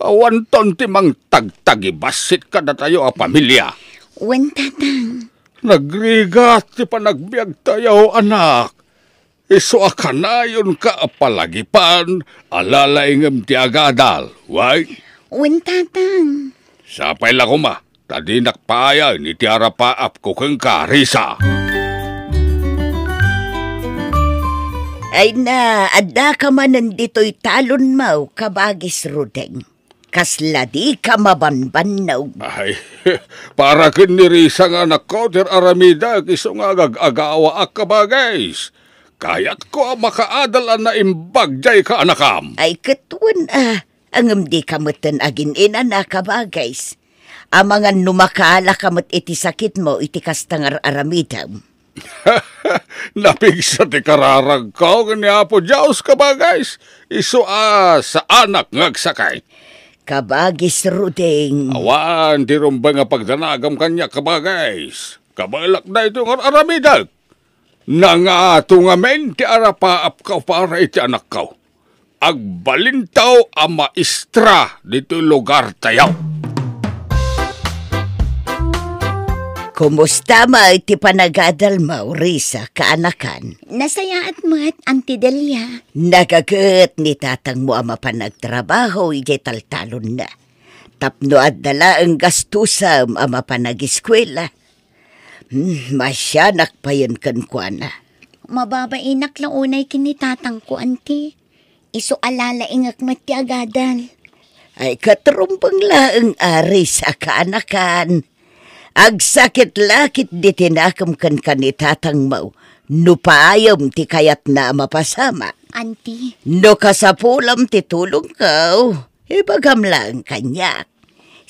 Awanton ti mangtagtagibassit kadatayo a pamilia. Wen, Tatang. Nagrigat ti panagbiagtayo, anak. Isu a kanayonka a palagipan a lalaingem ti agadal, wen? Wen, Tatang. Sapay la koma, ta dinak paayen iti arapaapko kenka, Risa. Ay na, addaka manen ditoy talonmo, kabagis Rudeng. Kasla dika mabanbannog. Ay, para ken ni Risa nga anakko ti ar-aramidek isu nga agag-agawaak, kabagis. Kayatko a makaadal a naimbag diay kaanakam. Ay, ket wen a, ngem dika metten agin-inana, kabagis. Amangan no makaalaka met iti sakitmo iti kasta nga ar-aramidem. Napigsa ti kararagko ken ni Apo Dios, kabagis, isu a saanak nga agsakit. Kabagis Rudeng. Awan ti rumbeng a pagdanagam kaniak, kabagis. Kabaelak daytoy nga ar-aramidek. Nangato ngamin ti arapaapko para iti anakko. Agbalinto a maestra ditoy lugartayo. Kumusta met ti panagadalmo, Risa, kaanakan? Nasayaat met, Auntie Delia. Nagaget ni tatangmo a mapan agtrabaho idiay taltalonna. Tapno adda laeng gastusem a mapan agiskuela. Hmm, masianak payen kenkuana. Mababainak la unay ken ni tatangko, Auntie. Isu a lalaingek met ti agadal. Ay, ket rumbeng laeng, Risa, kaanakan. Agsakit la ketdi ti nakem kenka ni tatangmo, no payem ti kayatna a mapasamak. Anti. No kasapulam ti tulongko, ibagam laeng kaniak.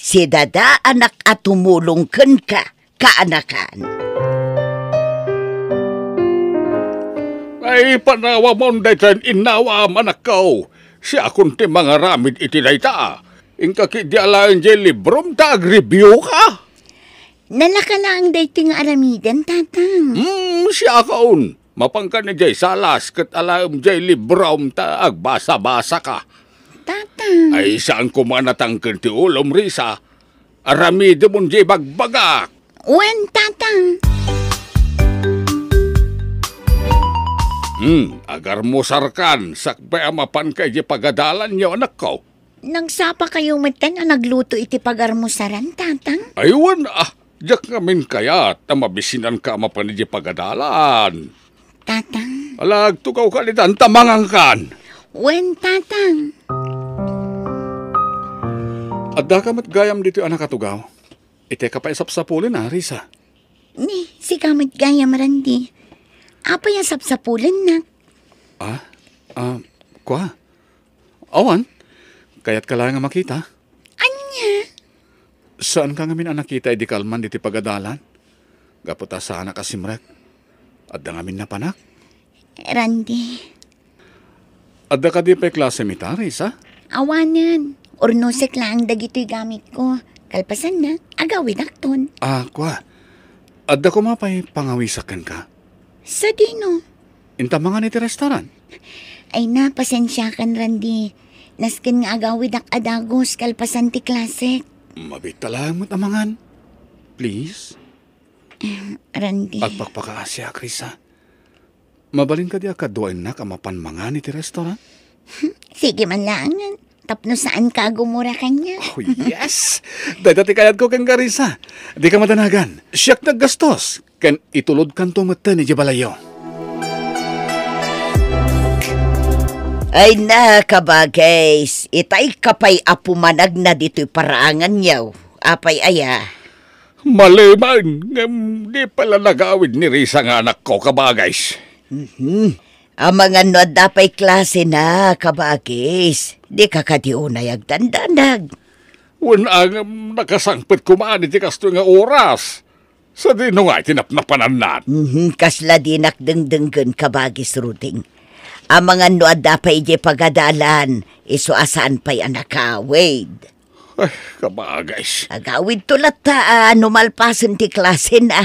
Sidadaanak a tumulong kenka, kaanakan. Ay, panawamon daytoy innawam, anakko. Siakon ti mangaramid iti dayta. Inka ketdi alaen diay librom ta agreviewka. Nalaka laeng daytoy nga aramiden, Tatang. Hmm, siakon. Mapanka idiay salas ket alaem diay librom ta agbasa-basaka. Tatang. Ay, saan koma natangken ti ulom, Risa. Aramidemon diay bagbagak. Wen, Tatang. Hmm, agarmusarkan, sakbay a mapanka idiay pagadalanyo, anakko. Nagsapakayo metten a nagluto iti pagarmusaran, Tatang? Ay, wen, ah, diak ngamin kayat a mabisinanka a mapan idiay pagadalan. Tatang. Ala, agtugawkan itan ta mangankan. Wen, Tatang. Addaka met gayam ditoy a nakatugaw. Iteka pay sapsapulen, a, Risa. Ni, sika met gayam, Randy. Apay a sapsapulennak? Ah? Ah, kua? Awan. Kayatka laeng a makita. Ania? Saanka ngamin a nakita idi kalman ditoy pagadalan? Gapu ta saanak a simrek. Adda ngamin napanak. Randy. Adda kadi pay klasem ita, Risa? Awanen. Urnosek laeng dagitoy gamitko. Kalpasanna, agawidakton. Ah, kua. Adda koma pay pangawisak kenka? Sadino? Inta mangan iti restaurant? Ay na, pasensiakan, Randy. Nasken nga agawidak a dagus kalpasan ti klasek. Mabiit ta laeng met a mangan. Please? Randy. Agpakpakaasiak, Risa. Mabalin kadi a kaduaennak a mapan mangan iti restaurant? Sige man laengen. Tapno saanka a gumura kaniak. Oh, yes! Dayta ti kayatko kenka, Risa. Dika madanagan. Siak ti aggastos. Ken itulodkanto metten idiay balayyo. Ay na, kabagis. Itayka pay a pumanagna ditoy paraanganyo. Apay aya? Malemen, ngem di pay la nagawid ni Risa nga anakko, kabagis. Mhm. Amangan no adda pay klasena, kabagis. Dika kadi unay agdandanag. Wen a, ngem nakasangpet koma iti kastoy nga oras. Sadino nga iti napnapananna? Mhm, kasla dinak dengdenggen, kabagis Ruding. Amangan no adda pay idiay pagadalan, isu a saan pay a nakawid. Ay, kabagis. Agawidto latta a no malpasen ti klasena.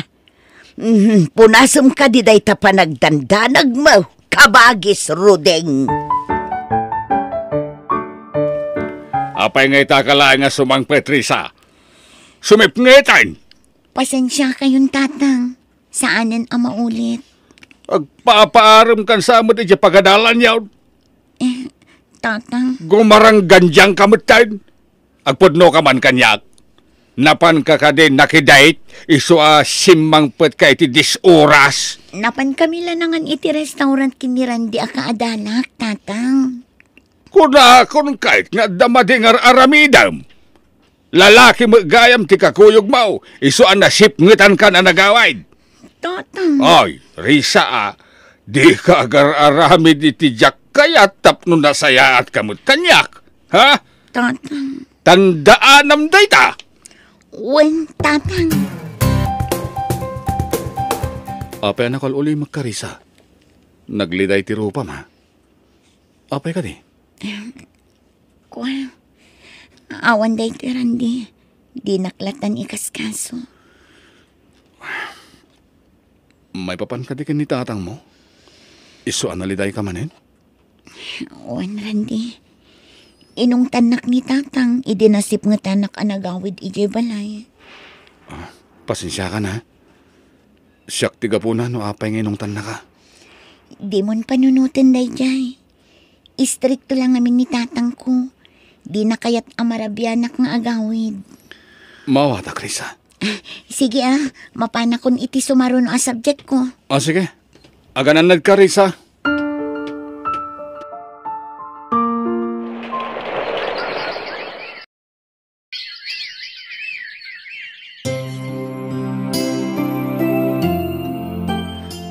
Mhm, punasem kadi dayta panagdandanagmo, kabagis Ruding. Apay nga itaka laeng a sumangpet, Risa? Sumipngeten! Pasensiakayon, Tatang. Saanen a maulit. Agpapaaremkan sa met idiay pagadalanyo. Eh, Tatang. Gumaranggandiangka metten. Agpudnoka man kaniak. Napanka kadi nakidate, isu a simmangpetka iti dies oras? Napankami la nangan iti restaurant ken ni Randy a kaadalak, Tatang. Kunakon kayat nga adda madi nga ar-aramidem. Lalaki met gayam ti kakuyogmo, isu a nasipngetankan a nagawid. Tatang. Ay, Risa a, dika agar-aramid iti diak kayat tapno nasayaatka met kaniak. Ha? Tatang. Tandaanam dayta. Wen, Tatang. Apay a nakul-ulimek, Risa? Nagliday ti rupam, ha? Apay kadi? Kua, awan daytoy, Randy. Dinak lattan ikaskaso. Maipapan kadi ken ni tatangmo? Isu a nalidayka manen? Wen, Randy. Inungtannak ni tatang idi nasipngetanak a nagawid idiay balay. Ah, pasensiakan, ha? Siak ti gapuna no apay nga inungtannaka. Dimon panunoten daydiay. Istrikto la ngamin ni tatangko. Dina kayat a marabianak nga agawid. Maawatak, Risa. Sige, a, mapanakon iti sumaruno a subjectko. Ah, sige. Aganannadka, Risa.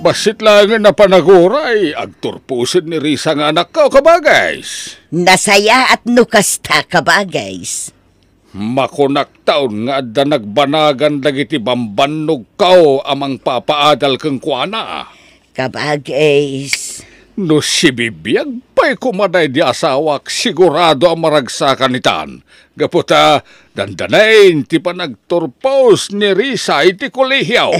Bassit laengen a panaguray, agturposen ni Risa nga anakko, kabagays. Nasayaat no kasta, kabagays. Makunak taon nga adda nagbanagan dagiti bambannogko a mangpapaadal kenkuana. Kabagays. No sibibiag pay koma daydi asawak, sigurado a maragsakan itan. Gapu ta, dandanain ti panagturpos ni Risa iti kolehio.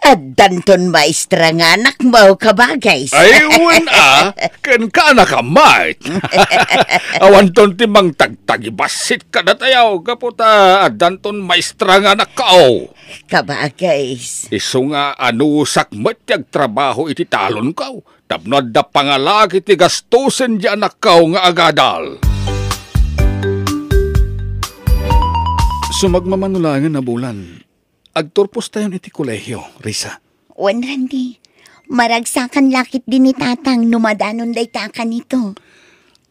Addanton maestra nga anakmo, kabagays. Ay, wen a, ken kanak a met. Awanton ti mangtagtagibassit kadatayo, gapu ta addanton maestra nga anakko. Kabagays. Isu nga anusak met ti agtrabaho iti talonko, tapno adda pangalak iti gastusen ti anakko nga agadal. Sumagmamano laengen a bulan, agturpostayon iti kolehio, Risa. Wen, Randy. Maragsakan la ketdi ni Tatang no madanon dayta a kanito.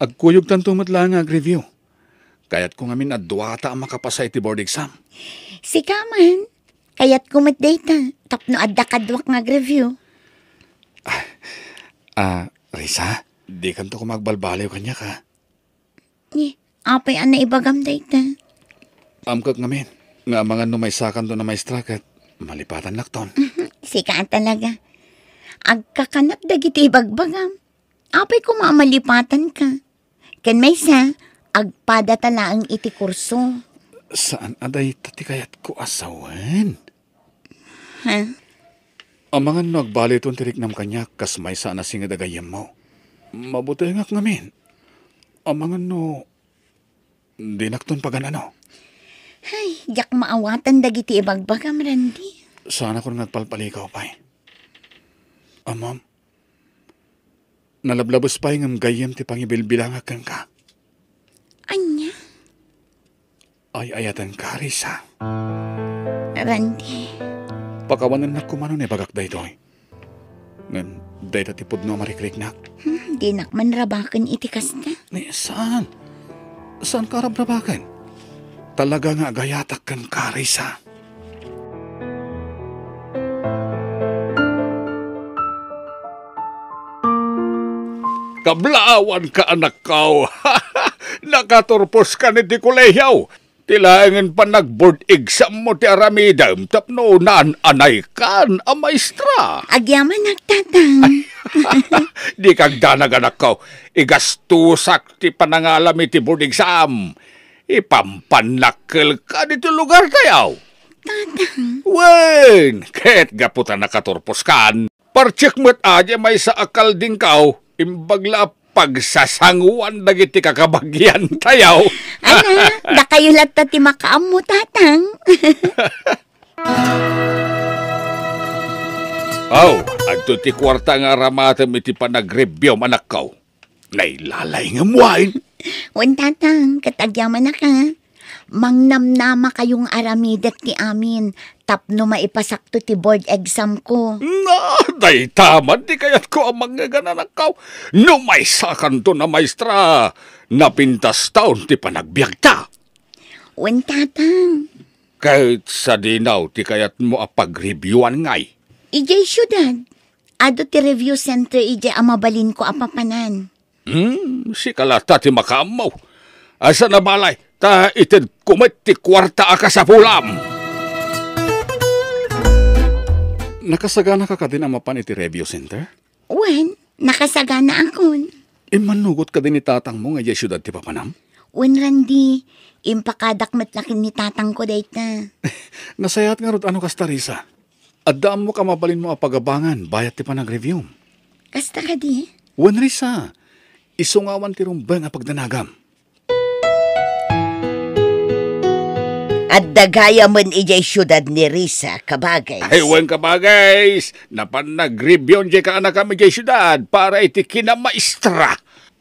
Agkuyogtanto met laeng nga agreview. Kayatko ngamin a duata a makapasa iti board exam. Sika man, kayatko met dayta, tapno adda kaduak nga agreview. Ah, Risa, dikanto koma agbalbaliw kaniak, a. Ni, apay a naibagam dayta? Amkek ngamin nga amangan no maysakanton a maestra ket malipatannakton. Mhm, sika a talaga. Agkakanak dagiti ibagbagam. Apay koma a malipatanka? Ken maysa, agpadata laeng iti kurso. Saan a dayta ti kayatko a sawen? Ha? Amangan no agbaliwton ti riknam kaniak kas maysa a nasinged a gayyemmo. Mabutengak ngamin. Amangan no dinakton pagan-ano. Ay, diak maawatan dagiti ibagbagam, Randy. Saanakon nga agpalpalikaw pay. Ammom, nalablabes pay ngem gayyem ti pangibilbilangak kenka. Ania? Ay-ayatenka, Risa. Randy. Pakawanennak koma no naibagak daytoy. Ngem dayta ti pudno a marikriknak. Hmm, dinak man rabaken iti kasta. Ni, saan? Saanka a rabrabaken? Talaga nga agayatak kenka, Risa. Kablaawanka, anakko. Nakaturposkan iti kolehio. Ti laengen panag-board exam mo ti aramidem tapno naan-anaykan a maestra. Agyamanak, Tatang. Dika agdanag, anakko. Igastusak ti panangalam iti board exam. Ipampannak kelka ditoy lugartayo. Tatang. Wen, ket gapu ta nakaturposkan, partiek met a diay maysa a kaldingko, imbag la a pagsasangoan dagiti kakabagiantayo. Ana, dakayo latta ti makaammo, Tatang. Aw, adto ti kuarta nga aramatem iti panagreviewm, anakko. Nailalay ngem wen. Wen, Tatang, ket agyamanak a. Mangnamnamakayo nga aramidek ti amin tapno maipasakto ti board exam ko. Na, dayta man ti kayatko a mangngeg, anakko. No maysakanton a maestra, napintaston ti panagbiagta. Wen, Tatang. Ket sadino ti kayatmo a pagreviewan ngay? Idiay siudad. Adu ti review center idiay a mabalinko a papanan. Hmm, sika latta ti makaammo. Asa na balay, ta itedko met ti kuarta a kasapulam. Nakasagana ka kadin a mapan iti review center? Wen, nakasaganaakon. Immannugot kadi ni tatangmo nga idiay siudad ti papanam? Wen, Randy, impakadak met la ken ni tatangko dayta. Nasayaat ngarud a no kasta, Risa. Adda ammok a mabalinmo a pagabangan bayat ti panagreviewm. Kasta kadi? Wen, Risa, isu nga awan ti rumbeng a pagdanagam. Adda gayamen idiay siudad ni Risa, kabagays. Ay, wen, kabagays. Napan nagreviewon diay kaanakam idiay siudad para iti kinamaestra.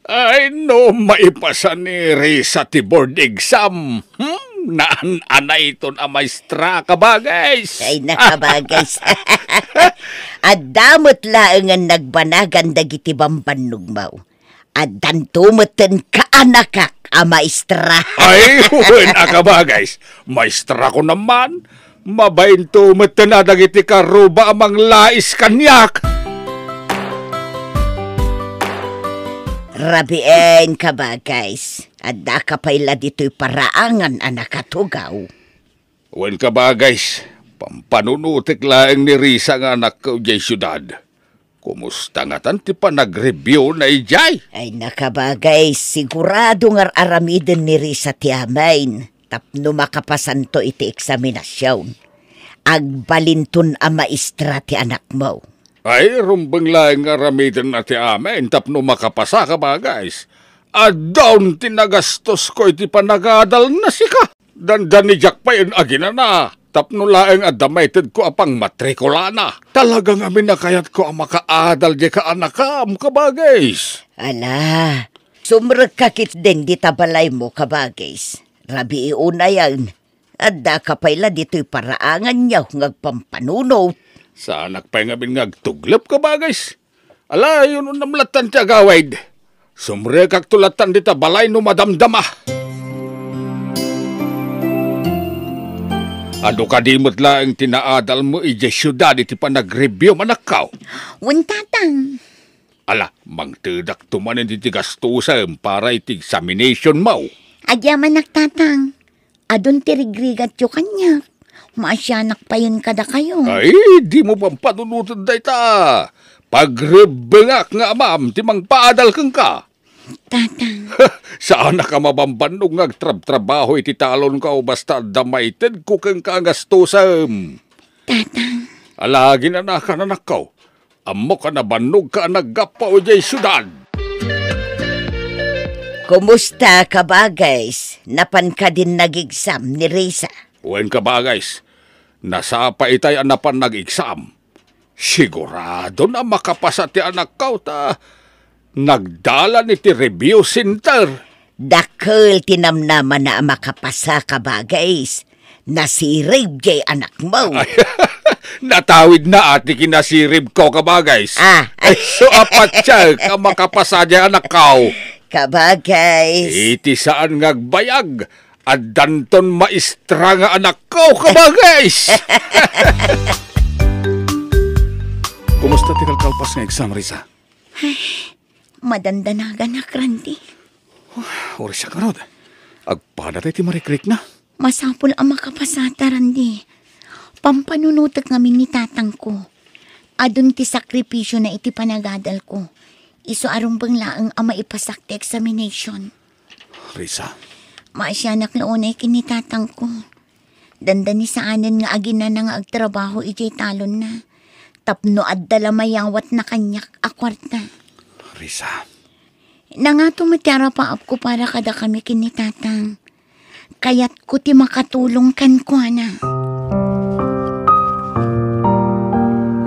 Ay, no maipasa ni Risa ti board exam, hmm, naan-anayton a maestra, kabagays. Ay, nakabagays. Adda met laengen nagbanagan dagiti bambannogmo. Addanto metten kaanakak a maestra. Ay, wen a, kabagays. Maestrakon man. Mabainto metten a dagiti karuba a manglais kaniak. Rabien, kabagays, addaka pay la ditoy paraangan a nakatugaw. Wen, kabagays, pampanunotek laeng ni Risa nga anakko idiay siudad. Kumusta ngatan ti panagreviewna idiay? Ay, nakabagay, sigurado nga ar-aramiden ni Risa ti amin tapno makapasanto iti eksaminasion. Agbalinton a maestra ti anakmo. Ay, rumbeng laeng nga aramidenna ti amin tapno makapasa, kabagays. Addaon ti nagastosko iti panagadalna sika. Dandani diak pay aginana tapno laeng adda maitedko a pangmatrikulana. Talaga ngamin a kayatko a makaadal diay kaanakam, kabagays. Ala, sumrekka ketdin dita balaymo, kabagays. Rabii unayen, addaka pay la ditoy paraanganyo nga agpampanunot. Saanak pay ngamin nga agtuglep, kabagays. Ala, inunam lattan ti agawid. Sumrekakto lattan dita balay no madamdama. Adu kadi met laeng ti naadalmo idiay siudad iti panagreviewmo, anakko? Wen, tatang. Ala, mangtedakto manen iti gastusem para iti examinationmo. Agyamanak, tatang. Adun ti rigrigatyo kaniak. Maasianak payen kadakayo. Ay, dimo pampanunoten dayta. Pagrebbengak nga amam ti mangpaadal kenka. Tatang. Saanak a mabambannog nga agtrabtrabaho iti talonko basta adda maitedko kenka a gastusem. Tatang. Ala, aginanakan, anakko. Ammok a nabannogka a naggapu idiay siudad. Kumusta, kabagays? Napan kadin nag-exam ni Risa? Wen, kabagays. Nasapa itay a napan nag-exam. Sigurado a makapasa ti anakko ta nagdalan iti review center. Dakkel ti namnamana a makapasa, kabagays. Nasirib diay anakmo. Ay, natawidna ti kinasiribko, kabagays. Ah. Isu a patien a makapasa diay anakko. Kabagays. Iti saan nga agbayag, addanton maestra nga anakko, kabagays. Kumusta ti kalkalpas nga exam, Risa? Ay, madandanaganak, Randy. Uray siak ngarud. Agpadatay ti marikrikna. Masapul a makapasata, Randy. Pampanunotek ngamin ni tatangko. Adun ti sakripisiona iti panagadalko. Isu a rumbeng laeng a maipasak ti examination. Risa. Maasianak la unay ken ni tatangko. Dandani saanen nga aginana nga agtrabaho idiay talonna. Tapno adda la mayawatna kaniak a kuarta. Risa. Nangato met ti arapaapko para kadakami ken ni tatang. Kayatko ti makatulong kenkuana.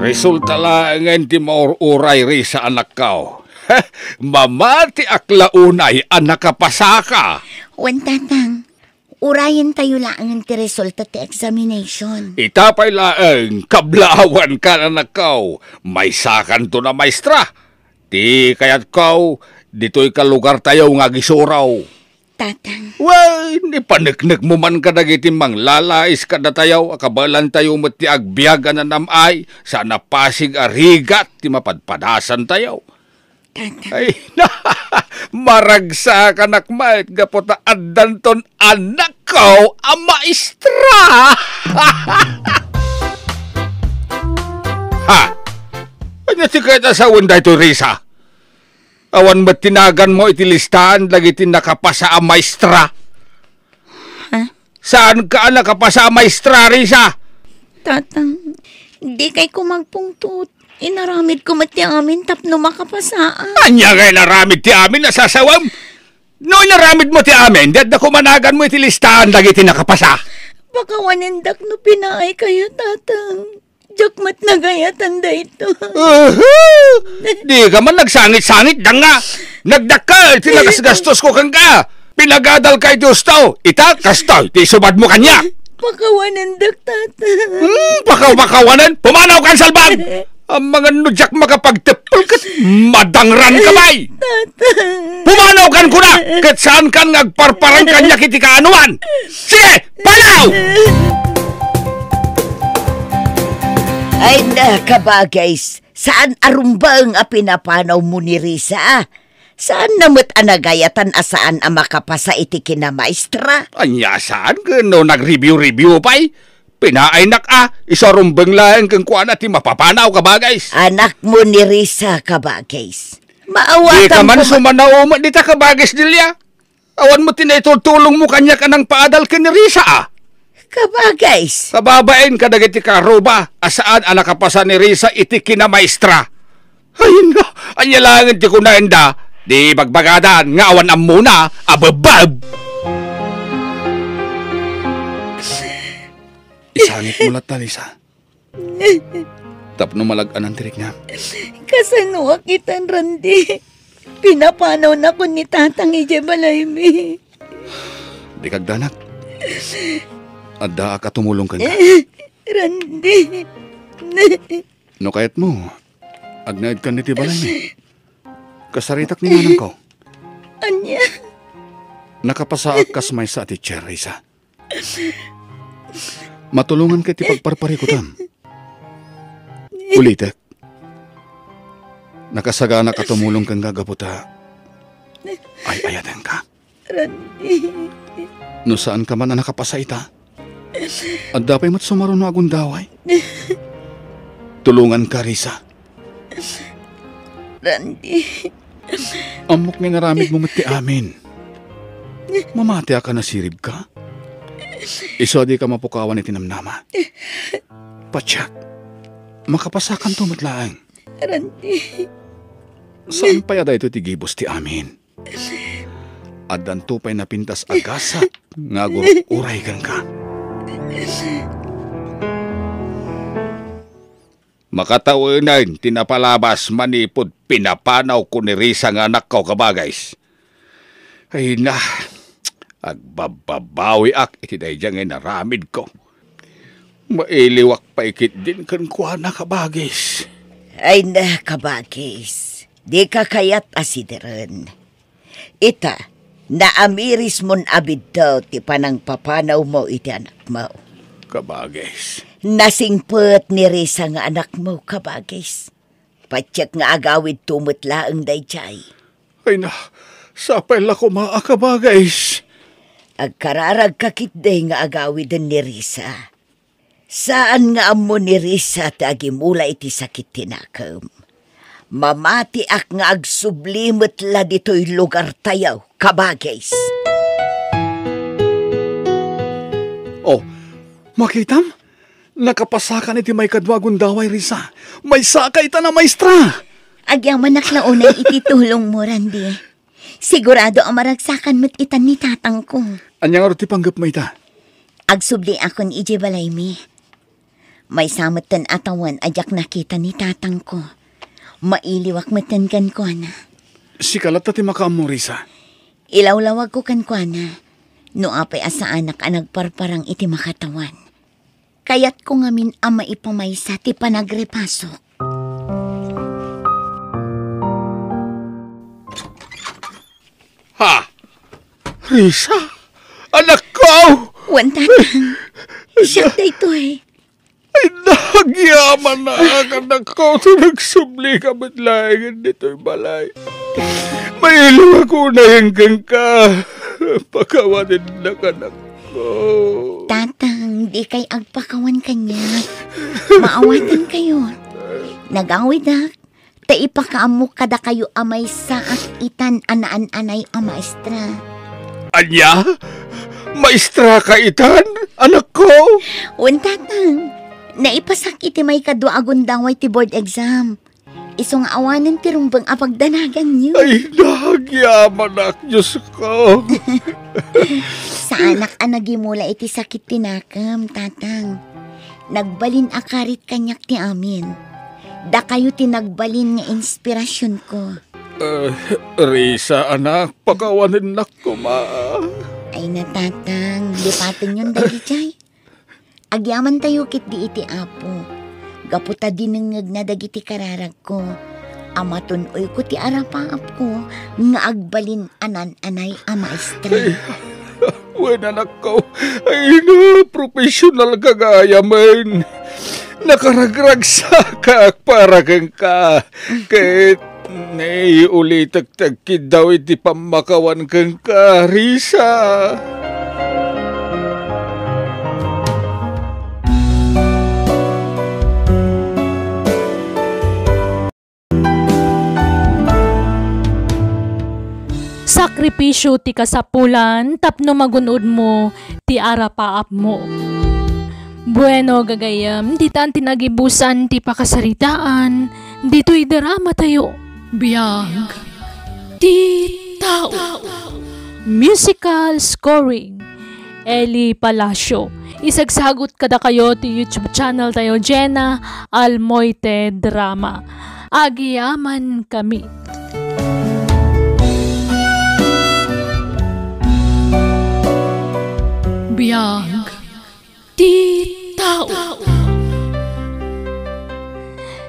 Resulta laengen ti maur-uray, Risa, anakko. Mamatiak la unay a nakapasaka. Wen, tatang. Urayentayo laengen ti resulta ti examination. Ita pay laeng, kablaawanka, anakko. Maysakanton a maestra. Ti kayatko, ditoy kalugartayo nga agisuro. Tatang. Wen, ipaneknekmo man kadagiti manglalais kadatayo a kabaelantayo met ti agbiag a nanam-ay, saan a pasig a rigat ti mapadpadasantayo. Tatang. Ay, maragsakanak met gapu ta addanton anakko a maestra. Ha? Ania ti kayat a sawen daytoy, Risa? Awan met ti naganmo iti listaan dagiti nakapasa a maestra. Ha? Saanka a nakapasa a maestra, Risa? Tatang, dikay ko magpungtot. Inaramidko met ti amin tapno makapasaak. Ania nga inaramid ti amin a sasawem? No inaramidmo ti amin, di adda koma naganmo iti listaan dagiti nakapasa. Pakawanendak no pinaaykayo, tatang. Diak met nagayatan daytoy. Uhu! Dika man nagsangit-sangit, danga! Nagdakkel ti nagasgastosko kenka! Pinagadalka iti husto! Ita, kastoy ti isubadmo kaniak! Pakawanendak, tatang. Hmm, pakaw-, pakawanen? Pumanawkan, salbag! Amangan no diak makapagteppel ket madangranka pay! Tatang. Pumanawkan kuna! Ket saankan nga agparparang kaniak iti kaanoan! Sige! Panaw! Ay na, kabagays, saan a rumbeng a pinapanawmo ni Risa? Saanna met a nagayatan a saan a makapasa iti kinamaestra? Ania saan ken no nag-review-review pay? Pinaaynak a, isu a rumbeng laeng kenkuana ti mapapanaw, kabagays. Anakmo ni Risa, kabagays. Maawatan Dika man ko ma- sumanaw met dita, kabagays Delia. Awan met ti naitultulongmo kaniak a nangpaadal ken ni Risa, a. Kabagays. Kababain kadagiti karuba a saan a nakapasa ni Risa iti kinamaestra. Ay na, ania laengen ti kunaenda, di bagbagadan nga awan ammona, a bebbeb. Isangitmo latta, Risa. Tapno malag-anan ti riknam. Kasanoak itan, Randy? Pinapanawnakon ni Tatang idiay balaymi. Dika agdanag. Addaak a tumulong kenka. Randy. No kayatmo, agnaedkan iti balaymi. Kasaritak ni nanangko. Ania? Nakapasaak kas maysa a teacher, Risa. Matulonganka iti pagparparikutam. Ulitek. Nakasaganak a tumulong kenka gapu ta ay-ayatenka. Randy. No saanka man a nakapasa ita, adda pay met sumaruno a gundaway. Tulonganka, Risa. Randy. Ammok nga inaramidmo met ti amin. Mamatiak a nasiribka. Isu a dika mapukawan iti namnama. Patiek, makapasakanto met laeng. Randy. Saan pay a daytoy ti gibus ti amin. Addanto pay napintas a gasat nga agur-uray kenka. Makatawen ti napalabas manipud pinapanawko ni Risa nga anakko, kabagays. Ay na, agbabbabawiak iti daydiay nga inaramidko. Mailiwak pay ketdin kenkuana, kabagis. Ay na, kabagis. Dika kayat a sideren. Ita, naamirismon a biddaw ti panangpapanawmo iti anakmo. Kabagis. Nasingpet ni Risa nga anakmo, kabagis. Patiek nga agawidto met laeng daydiay. Ay na, sapay la koma a kabagis. Agkararagka ketdi nga agawiden ni Risa. Saan nga ammo ni Risa ti agimula iti sakit ti nakem. Mamatiak nga agsubli met la ditoy lugartayo, kabagis. Oh, makitam? Nakapasakan iti maikadua a gundaway, Risa. Maysaka itan a maestra! Agyamanak la unay iti tulongmo, Randy. Sigurado a maragsakan met itan ni tatangko. Ania ngarud ti panggepmo ita? Agsubliakon idiay balaymi. Maysa metten a tawen a diak nakita ni tatangko. Mailiwak metten kenkuana. Sika latta ti makaammo, Risa. Ilawlawagko kenkuana no apay a saanak a nagparparang iti makatawan. Kayatko ngamin a maipamaysa ti panagrepasok. Ha? Risa? Anakko! Wen, Tatang. Siak daytoy. Ay, nagyamanak, anakko, ta nagsublika met laengen ditoy balay. Mailiwak unayen kenka. Pakawanennak, anakko. Tatang, dikay agpakawan kaniak. Maawatenkayo. Nagawidak ta ipakaammok kadakayo a maysaak itan a naan-anay a maestra. Ania? Maestraka itan, anakko? Wen, Tatang. Naipasak iti maikadua a gundaway ti board exam. Isu nga awanen ti rumbeng a pagdanaganyo. Ay, nagyamanak, Diosko. Saanak a nagimula iti sakit ti nakem, Tatang. Nagbalin a karit kaniak ti amin. Dakayo ti nagbalin nga inspirasionko. Eh, Risa, anak, pakawanennak koma. Ay na, Tatang, lipatenyon dagijay. Agyamantayo ketdi iti Apo, gapu ta dinengngegna dagiti kararagko, a matun-oyko ti arapaapko nga agbalin a naan-anay a maestra. Ay, wen, anakko, ay na, professional ka gayamen. Nakaragragsakak para kenka, ket naiulitek ti agkiddaw iti pammakawan kenka, Risa. Sakripisio ti kasapulan tapno magun-odmo ti arapaapmo. Bueno, gagayyem, ditan ti nagibusan ti pakasaritaan ditoy drama tayo. Biag ti tao. Musical scoring. Eli Palacio. Isagsagut kadakayo ti YouTube channel tayo, Jenna Almoite Drama. Agyamankami. Biag ti tao.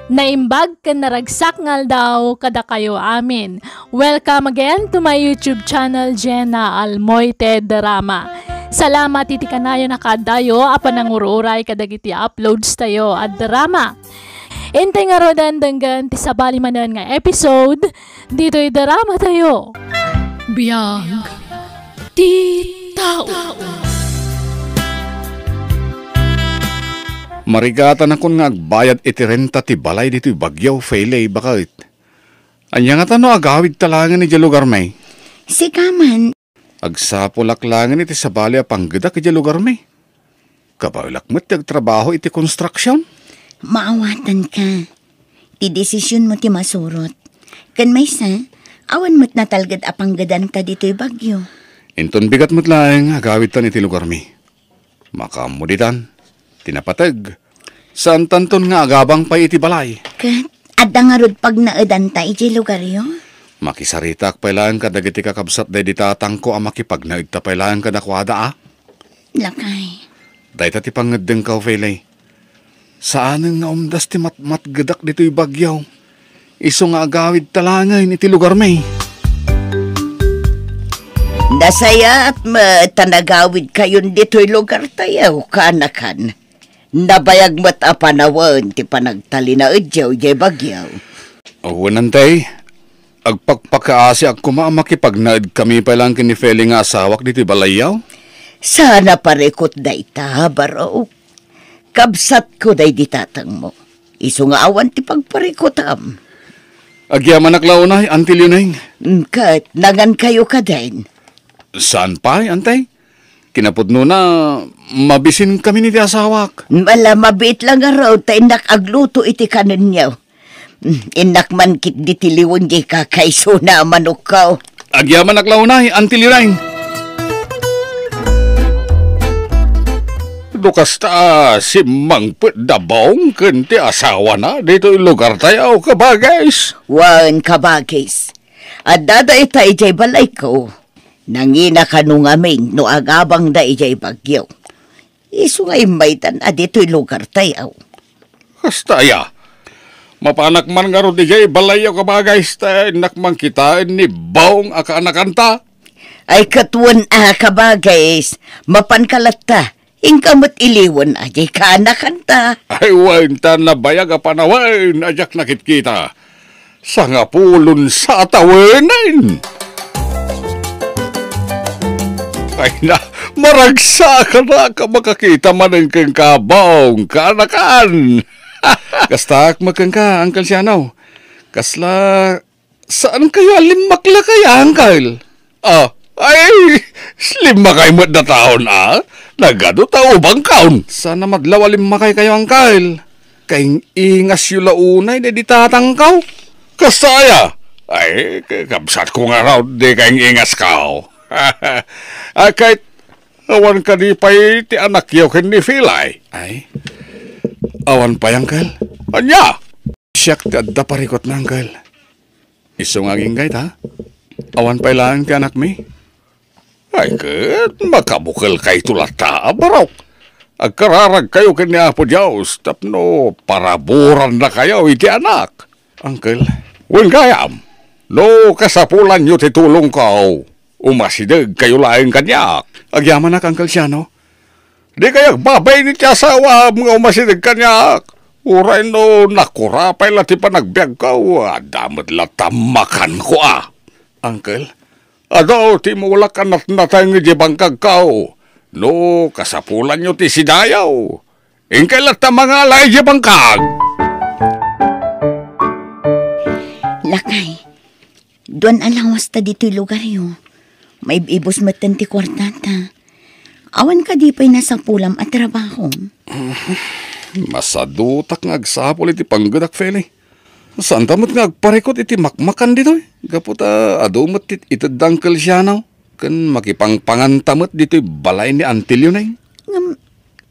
Naimbag ken naragsak nga aldaw kadakayo amin. Welcome again to my YouTube channel, Jenna Almoite Drama. Salamat iti kanayon a kaaddayo a panangur-uray kadagiti uploads tayo a drama. Intay ngaruden, denggen ti sabali manen nga episode ditoy drama tayo. Biag ti tao. Marigatanakon nga agbayad iti renta ti balay ditoy Baguio, Fele, baket. Ania ngata no agawidta laengen idiay lugarmi? Sika man. Agsapulak laengen iti sabali a panggedak idiay lugarmi. Kabaelak met ti agtrabaho iti konstruksion. Maawatanka. Ti desisionmo ti masurot. Ken maysa, awan met natalged a panggedanka ditoy Baguio. Inton bigat met laeng agawidtan iti lugarmi. Makaammo ditan ti napateg. Saantanton nga agabang pay iti balay. Ket adda ngarud pagnaedanta idiay lugaryo? Makisaritaak pay laeng kadagiti kakabsat daydi tatangko a makipagnaedta pay laeng kadakuada a. Lakay. Dayta ti pangngeddengko, Fele. Saanen nga umdas ti matmatgedak ditoy Baguio. Isu nga agawidta laengen iti lugarmi. Nasayaat met ta nagawidkayon ditoy lugartayo, kaanakan. Nabayag met a panawen ti panagtalinaedyo idiay Baguio. Wen, Antay, agpakpakaasiak koma a makipagnaedkami pay laeng ken ni Fele nga asawak ditoy balayyo. Saan a parikut dayta, barok. Kabsatko daydi tatangmo. Isu nga awan ti pagparikutam. Agyamanak la unay, Anti Leoneng. Mm, ket nangankayo kadin? Saan pay, Antay? Kinapudnona, mabisinkami iti asawak. Ala, mabiit la ngarud ta innak agluto iti kanenyo. Mm, innak man ketdi ti liwen diay kakaisuna a manokko. Agyamanak la unay, Anti Leoneng. No kasta, simmangpet da Bong ken ti asawana ditoy lugartayo, kabagis. Wen, kabagis. Adda dayta idiay balayko. Nangina kano ngamin no agabangda idiay Baguio. Isu nga immaydan a ditoy lugartayo. Kasta aya? Mapanak man ngarud idiay balayyo, kabagis, ta innak man kitaen ni Bong a kaanakanta. Ay, ket wen a, kabagis, mapanka latta. Inka met iliwen a diay kaanakanta. Ay, wen, ta nabayag a panawen a diak nakitkita. Sangapulon sa a tawenen. Ay na, maragsakan a makakita manen kenka, Bong, kaanakan. Kastaak met kenka, Uncle Siano. Kasla, saankayo a limmakla kaya, Uncle? Ah, ay, limmakay met dataon, a? Nagadu ta ubangkaon. Saan a madlaw a limmakaykayo, Uncle. Kaing-ingasyo la unay daydi tatangko. Kasta aya? Ay, kabsatko ngarud di kaing-ingasko. Ah, ket awan kadi pay ti anakyo ken ni Filay? Ay, awan pay, Uncle. Ania? Siak ti adda parikutna, Uncle. Isu nga agingga ita, awan pay laeng ti anakmi. Ay, ket makabukelkayto latta, barok. Agkararagkayo ken ni Apo Dios tapno paraburannakayo iti anak. Uncle. Wen gayam, no kasapulanyo ti tulongko, umasidegkayo laeng kaniak. Agyamanak, Uncle Siano. Dikay agbabain iti asawaam nga umasideg kaniak. Uray no nakura pay la ti panagbiagko, adda met latta makanko a. Uncle, adu ti mulak a natnateng idiay bangkagko. No kasapulanyo ti sidayo, inkay latta mangala idiay bangkag. Lakay, duan a lawasta ditoy lugaryo. Maib-ibus metten ti kuartata. Awan kadi pay nasapulam a trabaho? Masadutak nga agsapul iti panggedak, Feli. Saanta met nga agparikut iti makmakan ditoy, gapu ta adu met ti ited da Uncle Sianaw, ken makipangpanganta met ditoy balay ni Auntie Leoning. Ngem,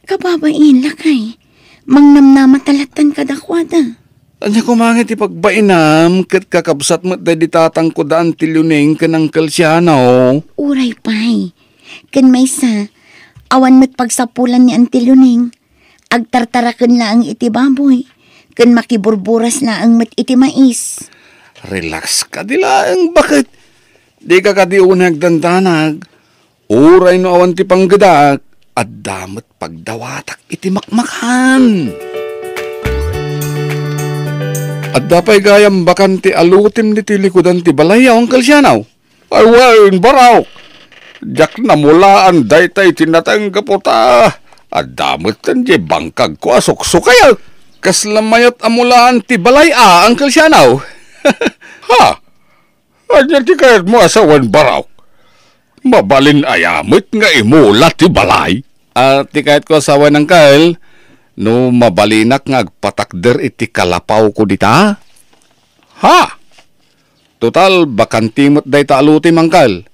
kababain, lakay, mangnamnama ta lattan kadakuada. Ania koma nga iti pagbainam ket kakabsat met daydi tatangko da Auntie Leoning ken Uncle Sianaw? Uray pay. Ken maysa, awan met pagsapulan ni Auntie Leoning. Agtartaraken laeng iti baboy, ken makiburburas laeng met iti mais. Relax kadi laeng, baket. Dika kadi unay agdandanag. Uray no awan ti panggedak, adda met pagdawatak iti makmakan. Adda pay gayam bakante a lutim ditoy likudan ti balay, Uncle Sianaw? Ay wen, Barok. Diak namulaan dayta iti nateng gapu ta adda metten diay bangkagko a suksukayek. Kasla mayat a mulaan ti balay a, Uncle Sianaw? Ha? Ania ti kayatmo a sawen, Barok? Mabalin aya met nga imula ti balay? Ah, ti kayatko a sawen, Uncle, no mabalinak nga agpatakder iti kalapawko dita? Ha? Total, bakante met dayta a lutim, Uncle.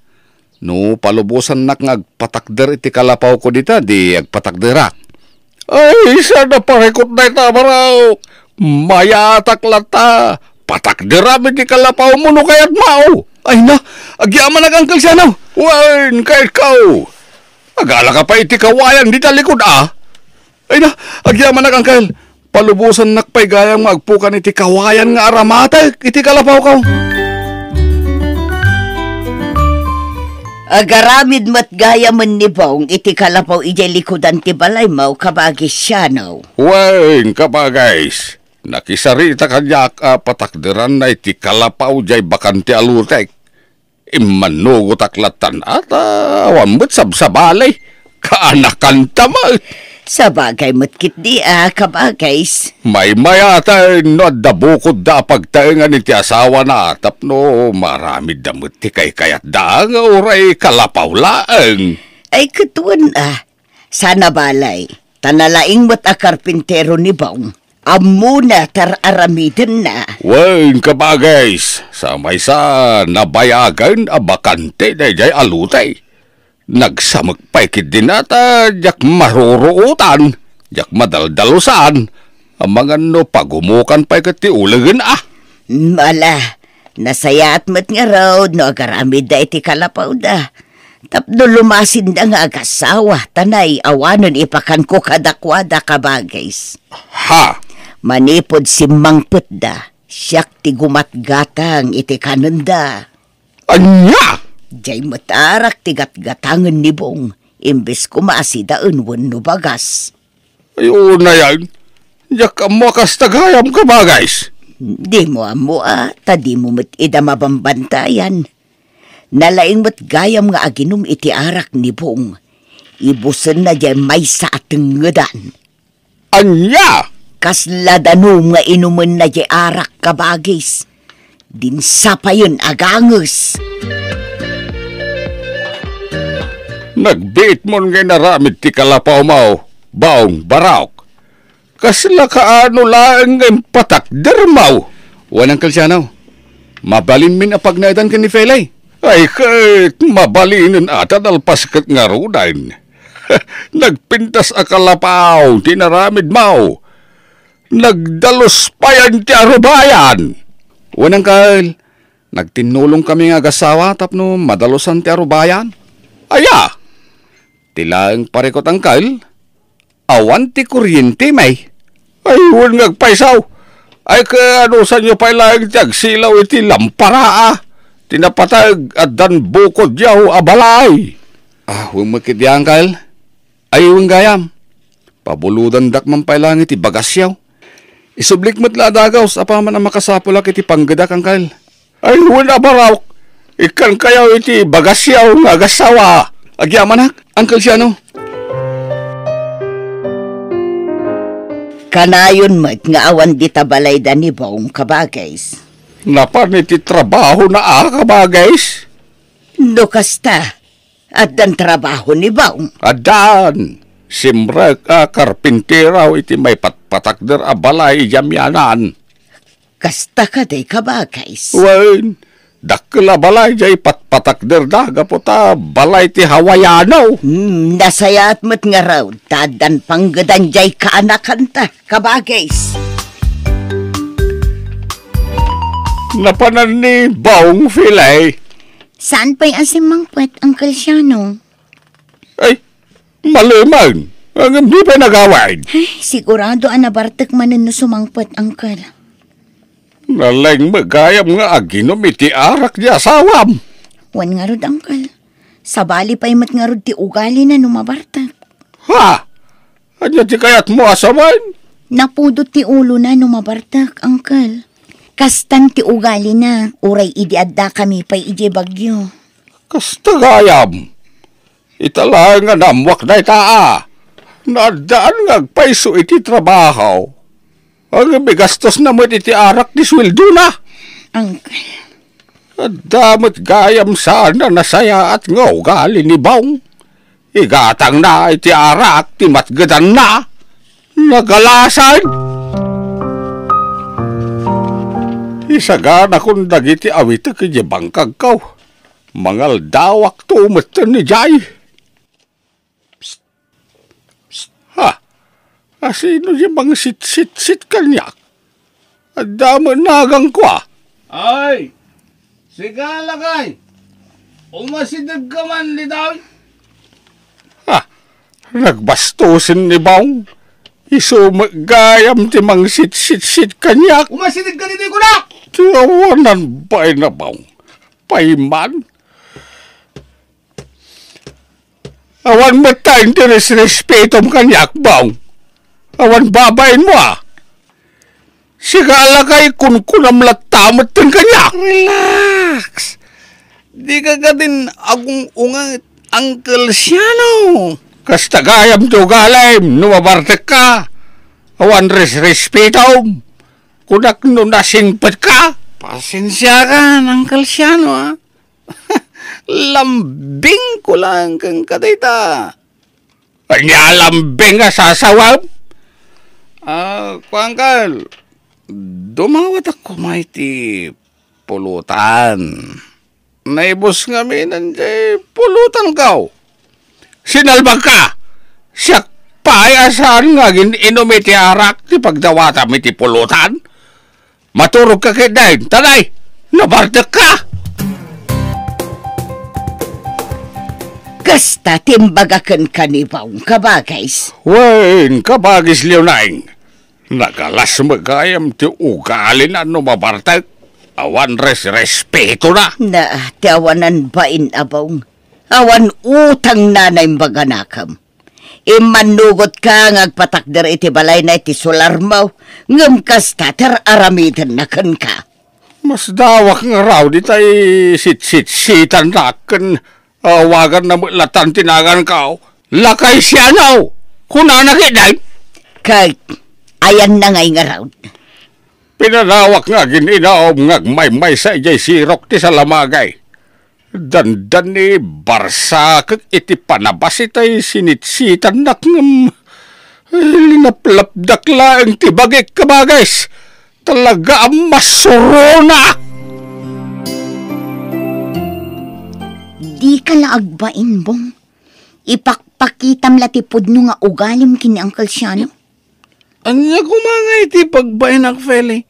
No palubosannak nga agpatakder iti kalapawko dita, di agpatakderak. Ay, saan a parikut dayta, Barok? Mayatak latta. Patakderam iti kalapawmo no kayatmo. Ay na, agyamanak, Uncle Sianaw. Wen, kayatko. Agala ka pay iti kawayan dita likud, a? Ay na, agyamanak, Uncle. Palubosannak pay gayam nga agpukan iti kawayan nga aramatek iti kalapawko. Agaramid met gayamen ni Bong iti kalapaw idiay likudan ti balaymo, kabagis Sianaw. Wen, kabagis, nakisarita kaniak a patakderanna iti kalapaw diay bakante a lutek. Immannugotak lattan a ta awan met sabsabali. Kaanakanta met. Sabagay met ketdi a, kabagis. Maymayaten no adda bukodda a pagtaengan iti asawana tapno maaramidda met ti kaykayatda nga uray kalapaw laeng. Ay, ket wen a, saan a balay, ta nalaing met a karpintero ni Bong. Ammona ti ar-aramidenna. Wen, kabagis, sa maysa, nabayagen a bakante daydiay a lute. Nagsamek pay ketdin a ta diak maruruotan, diak madaldalusan, amangan no pagumukan pay ket ti ulegen a. Ala, nasayaat met ngarud no agaramidda iti kalapawda. Tapno lumasinda nga agasawa, ta nay awanen ipakanko kadakuada, kabagis. Ha? Manipud simmangpetda, siak ti gumatgatang iti kanenda. Ania? Diay met arak ti gatgatangen ni Bong, imbes koma a sidaen wenno bagas. Ay, unayan. Diak ammo a kasta gayam, kabagis. Dimo ammo a, ta dimo met ida mabambantayan. Nalaing met gayam nga aginum iti arak ni Bong. Ibusenna diay maysa a tengngedan. Ania? Kasla danum nga inumenna diay arak, kabagis. Dinsapayen a ganges. Nagbiitmon nga inaramid ti kalapawmo, Bong, Barok. Kasla kaano laeng nga impatakdermo? Wen, Uncle Sianaw, mabalinmin a pagnaedan ken ni Felay. Ay, ket mabalinen a ta nalpas ket ngaruden. Nagpintas a kalapaw ti inaramidmo. Nagdalus payen ti arubayan. Wen, Uncle, nagtinnulongkami nga agasawa tapno madalusan ti arubayan. Aya, ti laeng parikut, Uncle, awan ti kuryente, may. Ay, wen nga agpayso. Ay, kaano sanyo pay laeng ti agsilaw iti lampara, a? Ti napateg, addan bukodyo a balay. Ah, wen met ketdi, Uncle. Ay, wen gayam. Pabulodandak man pay laeng iti bagasyo. Isublik met la a dagaus apaman a makasapulak iti panggedak, Angkel. Ay, wen a barawk. Ikkankayo iti bagasyo nga agassawa. Agyamanak, Angkel Siano. Kanayon met nga awan dita balayda ni Bong, kabagis. Napan iti trabahona a, kabagis? No kasta, addan trabaho ni Bong? Addan. Simrek a karpintero iti maipatpatakder a balay idiay amianan. Kasta kadi, kabagis? Wen, dakkel a balay diay patpatakderda gapu ta balay ti Hawaiano. Hmm, nasayaat met ngarud ta addan panggedan diay kaanakanta, kabagis. Napanan ni Bong, Fili. Saan pay a simmangpet, Uncle Siano? Ay, maleman. Ngem di pay nagawid. Ay, sigurado a nabartek manen no sumangpet, Uncle. Naleng met gayam nga aginum iti arak ti asawam. Wen ngarud, Uncle. Sabali pay met ngarud ti ugalina no mabartek. Ha? Ania ti kayatmo a sawen? Napudot ti ulona no mabartek, Uncle. Kastan ti ugalina, uray idi addakami pay idiay Baguio. Kasta gayam. Ita laeng nga naammoak dayta a. Naaddaan nga agpayso iti trabaho. Ngem igastosna met iti arak ti sueldona. Uncle. Adda met gayam saan a nasayaat nga ugali ni Bong. Igatangna iti arak ti matgedanna. Nagalasan. Isaganakon dagiti awitek idiay bangkagko. Mangaldawakto metten idiay. Psst. Psst. Ha? Asino diay mangsitsitsit kaniak? Adda met naganko a. Ay! Sika, lakay! Umasidegka man ditoy? Ha? Nagbastosen ni Bong. Isu met gayam ti mangsitsitsit kaniak. Umasidegka ditoy, kunak! Ti awanan bain a Bong. Payman. Awan met ta iti resrespetom kaniak, Bong. Awan babainmo a. Sika a lakay, kunkunam latta metten kaniak. Relax. Dika kadin agung-unget, Uncle Siano. Kasta gayam ti ugalim no mabartekka. Awan resrespetom. Kunak no nasingpetka. Pasensiakan, Uncle Siano, a. Lambingko laeng kenka dayta. Ania a lambing a sasawem? Ah, kuan, Kal, dumawatak koma iti pulutan. Naibus ngamin diay pulutanko. Sinalbagka! Siak pay a saan nga agin-inum iti arak ti pagdawatam iti pulutan? Maturogka ketdin, ta nay, nabartekka! Kasta ti imbaga kenka ni Bong, kabagis. Wen, kabagis Leonine, nagalas met gayam ti ugalina no mabartek. Awan resrespetona. Na, ti awanan bain a Bong. Awan utangna naimbaganakem. Immannugotka nga agpatakder iti balayna iti solarmo, ngem kasta ti ar-aramidenna kenka. Masdawak ngarud itay sitsitsitannak ken awaganna met latan ti naganko. Lakay Siano! Kunana ketdin? Ket, ayanna ngay ngarud? Pinanawak nga agin-inum nga agmaymaysa idiay sirok ti salamagay. Dandani barsakek iti panabas itay sinitsitannak ngem linaplapdak laeng ti bagik, kabagis. Talaga a masuronak! Dika la agbain, Bong. Ipakpakitam la ti pudno nga ugalim ken ni Uncle Siano. Ania koma ngay ti pagbainak, Feli?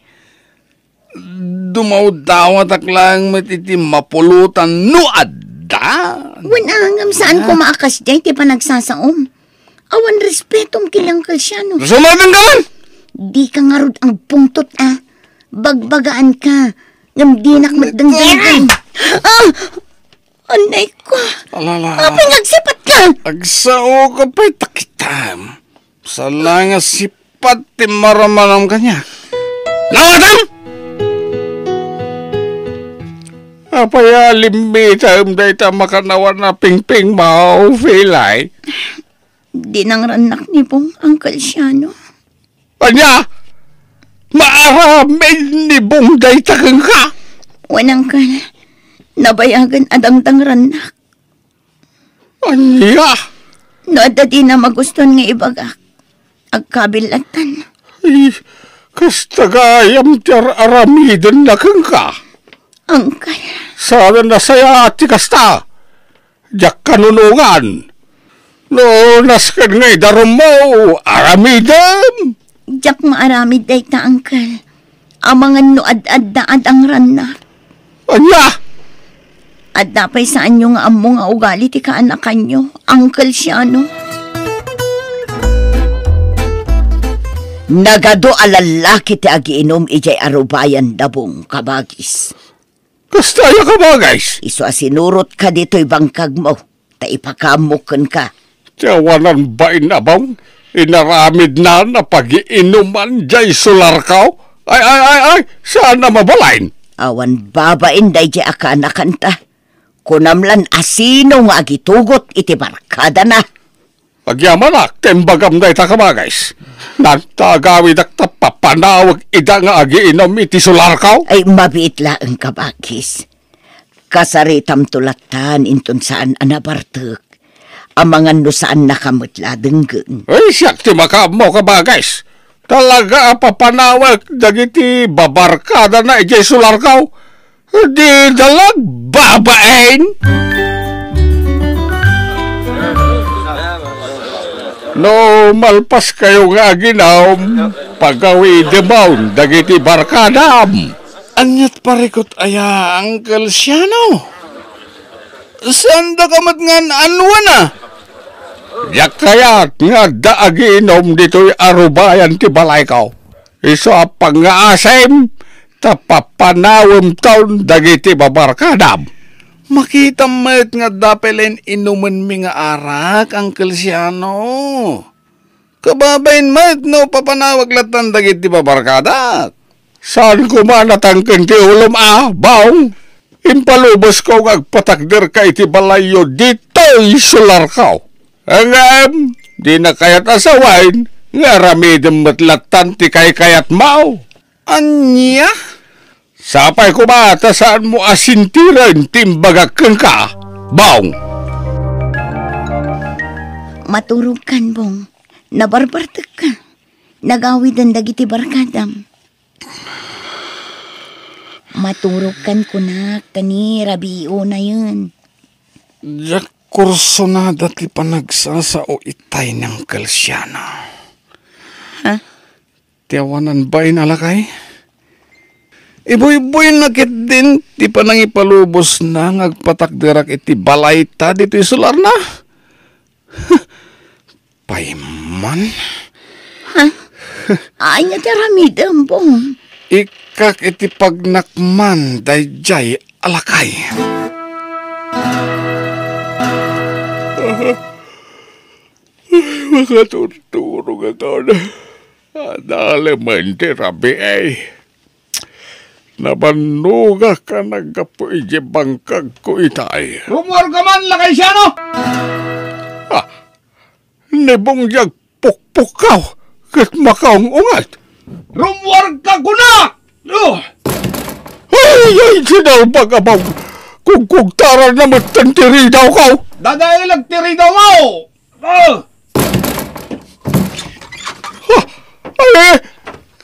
Dumawdawatak laeng met iti mapulutan no adda. Wen, a, ngem saan koma a kasdiay ti panagsasaom. Awan respetom ken ni Uncle Siano. Sumuroteng ka man! Dika ngarud agpungtot a. Bagbagaanka. Ngem dinak met dengdenggen. Ah! Anay ko. Alala. Apay nga agsipatka? Agsaoka pay ta kitam. Saan la nga sipat ti maramanam kaniak. Nawatam! Apay a limmitem dayta makannawan a pingpingmaw, Pilay? Dinangrannak ni Bong, Uncle Siano. Ania? Maaramid ni Bong dayta kenka? Wen, Uncle. Nabayagen a dangdangrannak. Ania? No adda dina magustuan nga ibagak, agkabil lattan. Ay, kasta gayam ti ar-aramidenna kenka. Uncle. Saan a nasayaat ti kasta. Diak kanunongan. No nasken nga idarummo, aramidem. Diak maaramid dayta, Uncle. Amangan no ad-adda a dangrannak. Ania? Adda pay saanyo nga ammo nga ugali ti kaanakanyo, Uncle Siano? Nagadu a lallaki ti agiinum idiay arubayan da Bong, kabagis. Kasta aya, kabagis? Isu a sinurotka ditoy bangkagmo, ta ipakaammok kenka. Ti awanan bain a Bong, inaramidna a pagiinuman diay solarko? Ay, ay, ay, ay, saan a mabalin? Awan babain daydiay a kaanakanta. Kunam lan a sino nga agitugot iti barkadana. Agyamanak ta imbagam dayta, kabagis. Nagtagawidak ta papanawek ida nga agiinum iti solarko. Ay, mabiit laeng, kabagis. Kasaritamto lattan inton saan a nabartek. Amangan no saannaka met la a denggen. Ay, siak ti makaammo, kabagis. Talaga a papanawek dagiti babarkadana idiay solarko. Dida la agbabain. No malpaskayo nga aginum, pagawidemon dagiti barkadam. Ania't parikut aya, Uncle Siano? Saandaka met nga an-annuana? Diak kayat nga adda agiinum ditoy arubayan ti balayko. Isu a pangngaasim ta papanawemton dagiti babarkadam. Makitam met nga adda pay la inumenmi nga arak, Uncle Siano. Kababain met no papanawek lattan dagiti babarkadak. Saan koma natangken ti ulom a, Bong. Impalubosko nga agpatakderka iti balayyo ditoy solarko. Ngem, dina kayat a sawen nga aramidem met lattan ti kaykayatmo. Ania? Sapay koma ta saanmo a sintiren ti imbagak kenka, Bong. Maturogkan, Bong. Nabarbartekka. Nagawiden dagiti barkadam. Maturogkan kunak, ta ni rabii unayen. Diak kursonada ti panagsasao itay ni Uncle Siano. Ha? Ti awanan bain a lakay? Ibuyboyna ketdin ti panangipalubosna nga agpatakderak iti balayta ditoy solarna? Pay man. Ha? Ania ti aramidem, Bong? Ikkak iti pagnakman daydiay a lakay. Makaturturog a taon. Adalemen ti rabii. Nabannogak a naggapu idiay bangkagko itay. Rummuarka man, Lakay Siano! Ah, ni Bong diay agpukpukkaw ket makaung-unget. Rummuarka kuna! Oh! Ay, ay, sinalbag a Bong! Kugkugtaranna metten ti ridawko! Dadaelag ti ridawmo! Ah! Ah! Ay!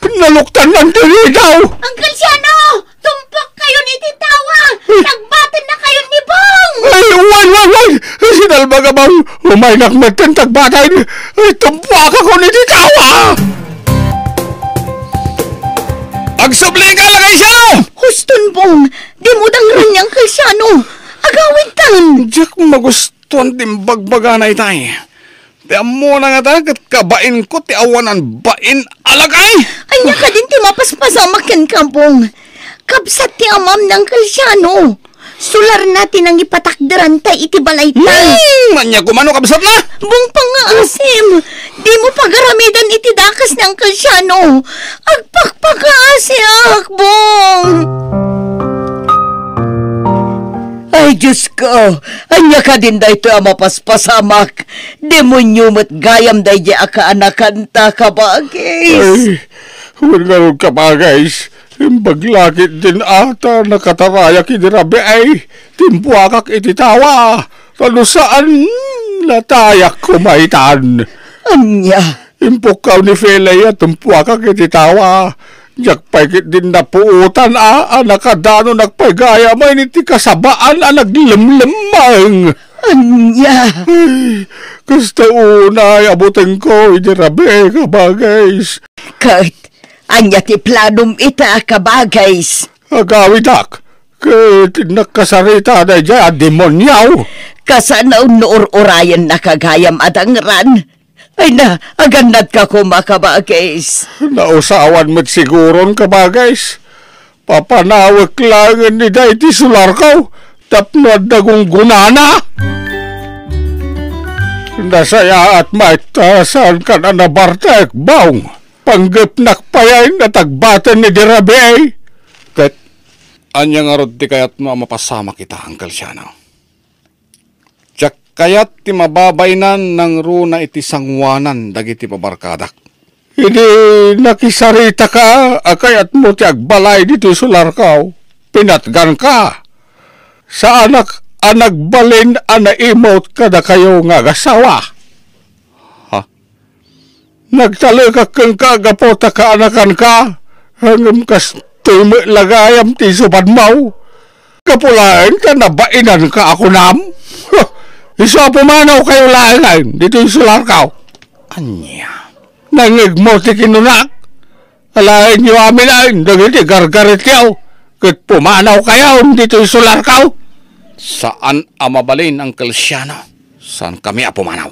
Naluktannan ti ridaw! Uncle Siano! Tumpokkayon iti tawa! Tagbatennakayon ni Bong! Ay, wen, wen, wen! Sinalbag a Bong! Umaynak metten tagbaten! Ay, tumpuakakon iti tawa! Agsublika, Lakay Siano! Huston, Bong! Dimo dangran ni Uncle Siano! Agawidtan! Diak magustuan ti imbagbagana itay. Ti ammona ngata ket kabainko ti awanan bain a lakay. Ania kadin ti mapaspasamak kenka, Bong? Kabsat ti amam ni Uncle Siano. Sularna ti nangipatakderanta iti balayta. Hmm, ania koma no kabsatna? Bong, pangngaasim. Dimo pagaramidan iti dakes ni Uncle Siano. Agpakpakaasiak, Bong. Ay, Diosko, ania kadin daytoy a mapaspasamak? Demonio met gayam daydiay a kaanakanta, kabagis. Ay, wen ngarud, kabagis. Imbag la ketdin a ta nakatarayak idi rabii, timpuakak iti tawa, ta no saan, natayak koma itan. Ania? Impukkaw ni Felay a timpuakak iti tawa. Diak pay ketdin napuotan a, a nakadanon pay gayamen iti kasabaan a naglemlemmeng. Ania? Ay, kasta unay a butengko idi rabii, kabagis. Ket ania ti planom ita, kabagis? Agawidak, ket nakasarita daydiay a demonio. Kasano no ur-urayennaka gayam a dangran? Ay na, agannadka koma, kabagis. Nausawan met siguron, kabagis. Papanawek laengen ida iti solarko tapno adda gunggonana. Nasayaat met ta saankan a nabartek, Bong. Panggepnak payen a tagbaten idi rabii. Ket ania ngarud ti kayatmo a mapasamak ita, Uncle Siano? Diak kayat ti mababainan nangruna iti sangoanan dagiti pabarkadak. Idi nakisaritaka a kayatmo ti agbalay ditoy solarko, pinatganka. Saanak a nagbalin a naimut kadakayo nga agasawa. Ha? Nagtalekak kenka gapu ta kaanakanka, ngem kastoy met la gayam ti isupadmo. Gapu laeng ta nabainanka a kunam. Huh, isu a pumanawkayo laengen ditoy solarko. Ania? Nangngegmo ti kinunak? Alaenyo amin dagiti gargaretyo ket pumanawkayon ditoy solarko. Saan a mabalin, Uncle Siano. Saankami a pumanaw.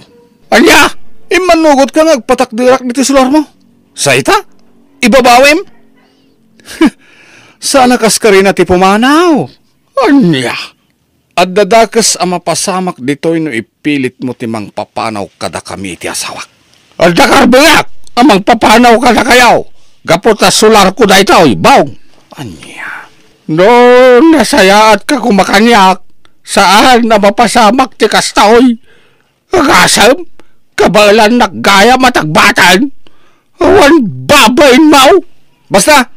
Ania? Immannugotka nga agpatakderak ditoy solarmo? Sa ita? Ibabawim? Saan a kaskarina ti pumanaw. Ania? Adda dakes a mapasamak ditoy no ipilitmo ti mangpapanaw kadakami iti asawak. Adda karbuyak a mangpapanaw kadakayo gapu ta solarko daytoy, Bong. Ania? No nasayaatka koma kaniak, saan a mapasamak ti kastoy. Agasem, kabaelannak gayam a tagbaten. Awan babainmo. Basta,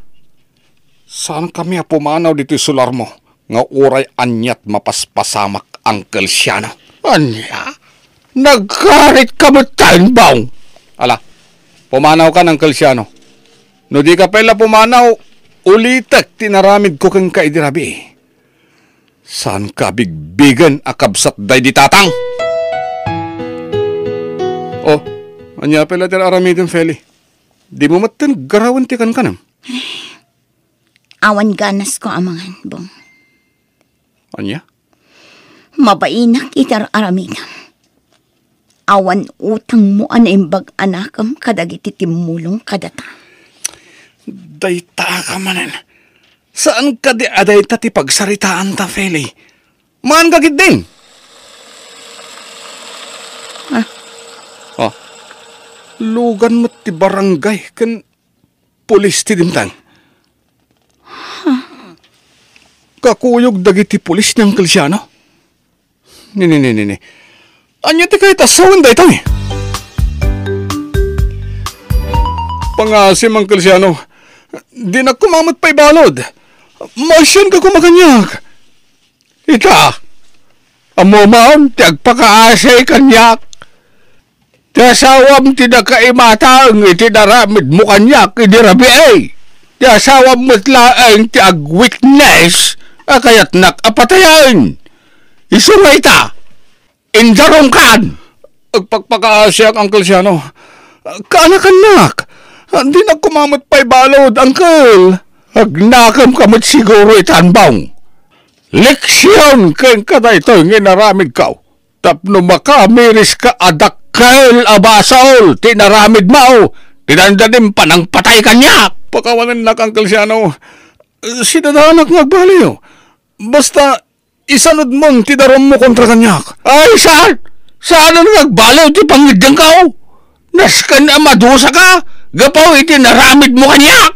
saankami a pumanaw ditoy solarmo nga uray aniat mapaspasamak, Uncle Siano. Ania? Nagkaritka metten, Bong? Ala, pumanawkan, Uncle Siano. No dika pay la pumanaw, ulitek ti inaramidko kenka idi rabii. Saanka a bigbigen a kabsat daydi tatang? Oh, ania pay la ti ar-aramidem, Feli? Dimo metten garawen ti kankanem? Awan ganasko a mangan, Bong. Ania? Mabainak iti ar-aramidem. Awan utangmo a naimbag a nakem kadagiti timmulong kadata. Dayta ka manen. Saan kadi a dayta ti pagsaritaanta, Feli? Maanka ketdin? Ah. Oh. Lugan met ti barangay ken pulis ti dimteng. Kakuyog dagiti pulis ni Uncle Siano. Ni, ni, ni, ni, ni. Ania ti kayat a sawen daytoy? Pangngaasim, Uncle Siano. Dinak koma met pay balud. Maasianka koma kaniak. Ita, ammom ti agpakaasi kaniak. Ti asawam ti nakaimatang iti naramidmo kaniak idi rabii. Ti asawam met laeng ti agwitness a kayatnak a patayen. Isu nga ita, indarongkan. Agpakpakaasiak, Uncle Siano. Kaanakannak. Dinak koma met pay balud, Uncle. Agnakemka met siguro itan, Bong. Leksion kenka daytoy nga inaramidko. Tapno makamiriska a dakkel a basol ti inaramidmo, ti dandanim panangpatay kaniak. Pakawanennak, Uncle Siano. Sidadanak nga agbaliw. Basta, Isanudmon ti darummo kontra kaniak. Ay, saan? Saan a nagbaliw ti pangngeddengko? Nasken a madusaka gapu iti naramidmo kaniak.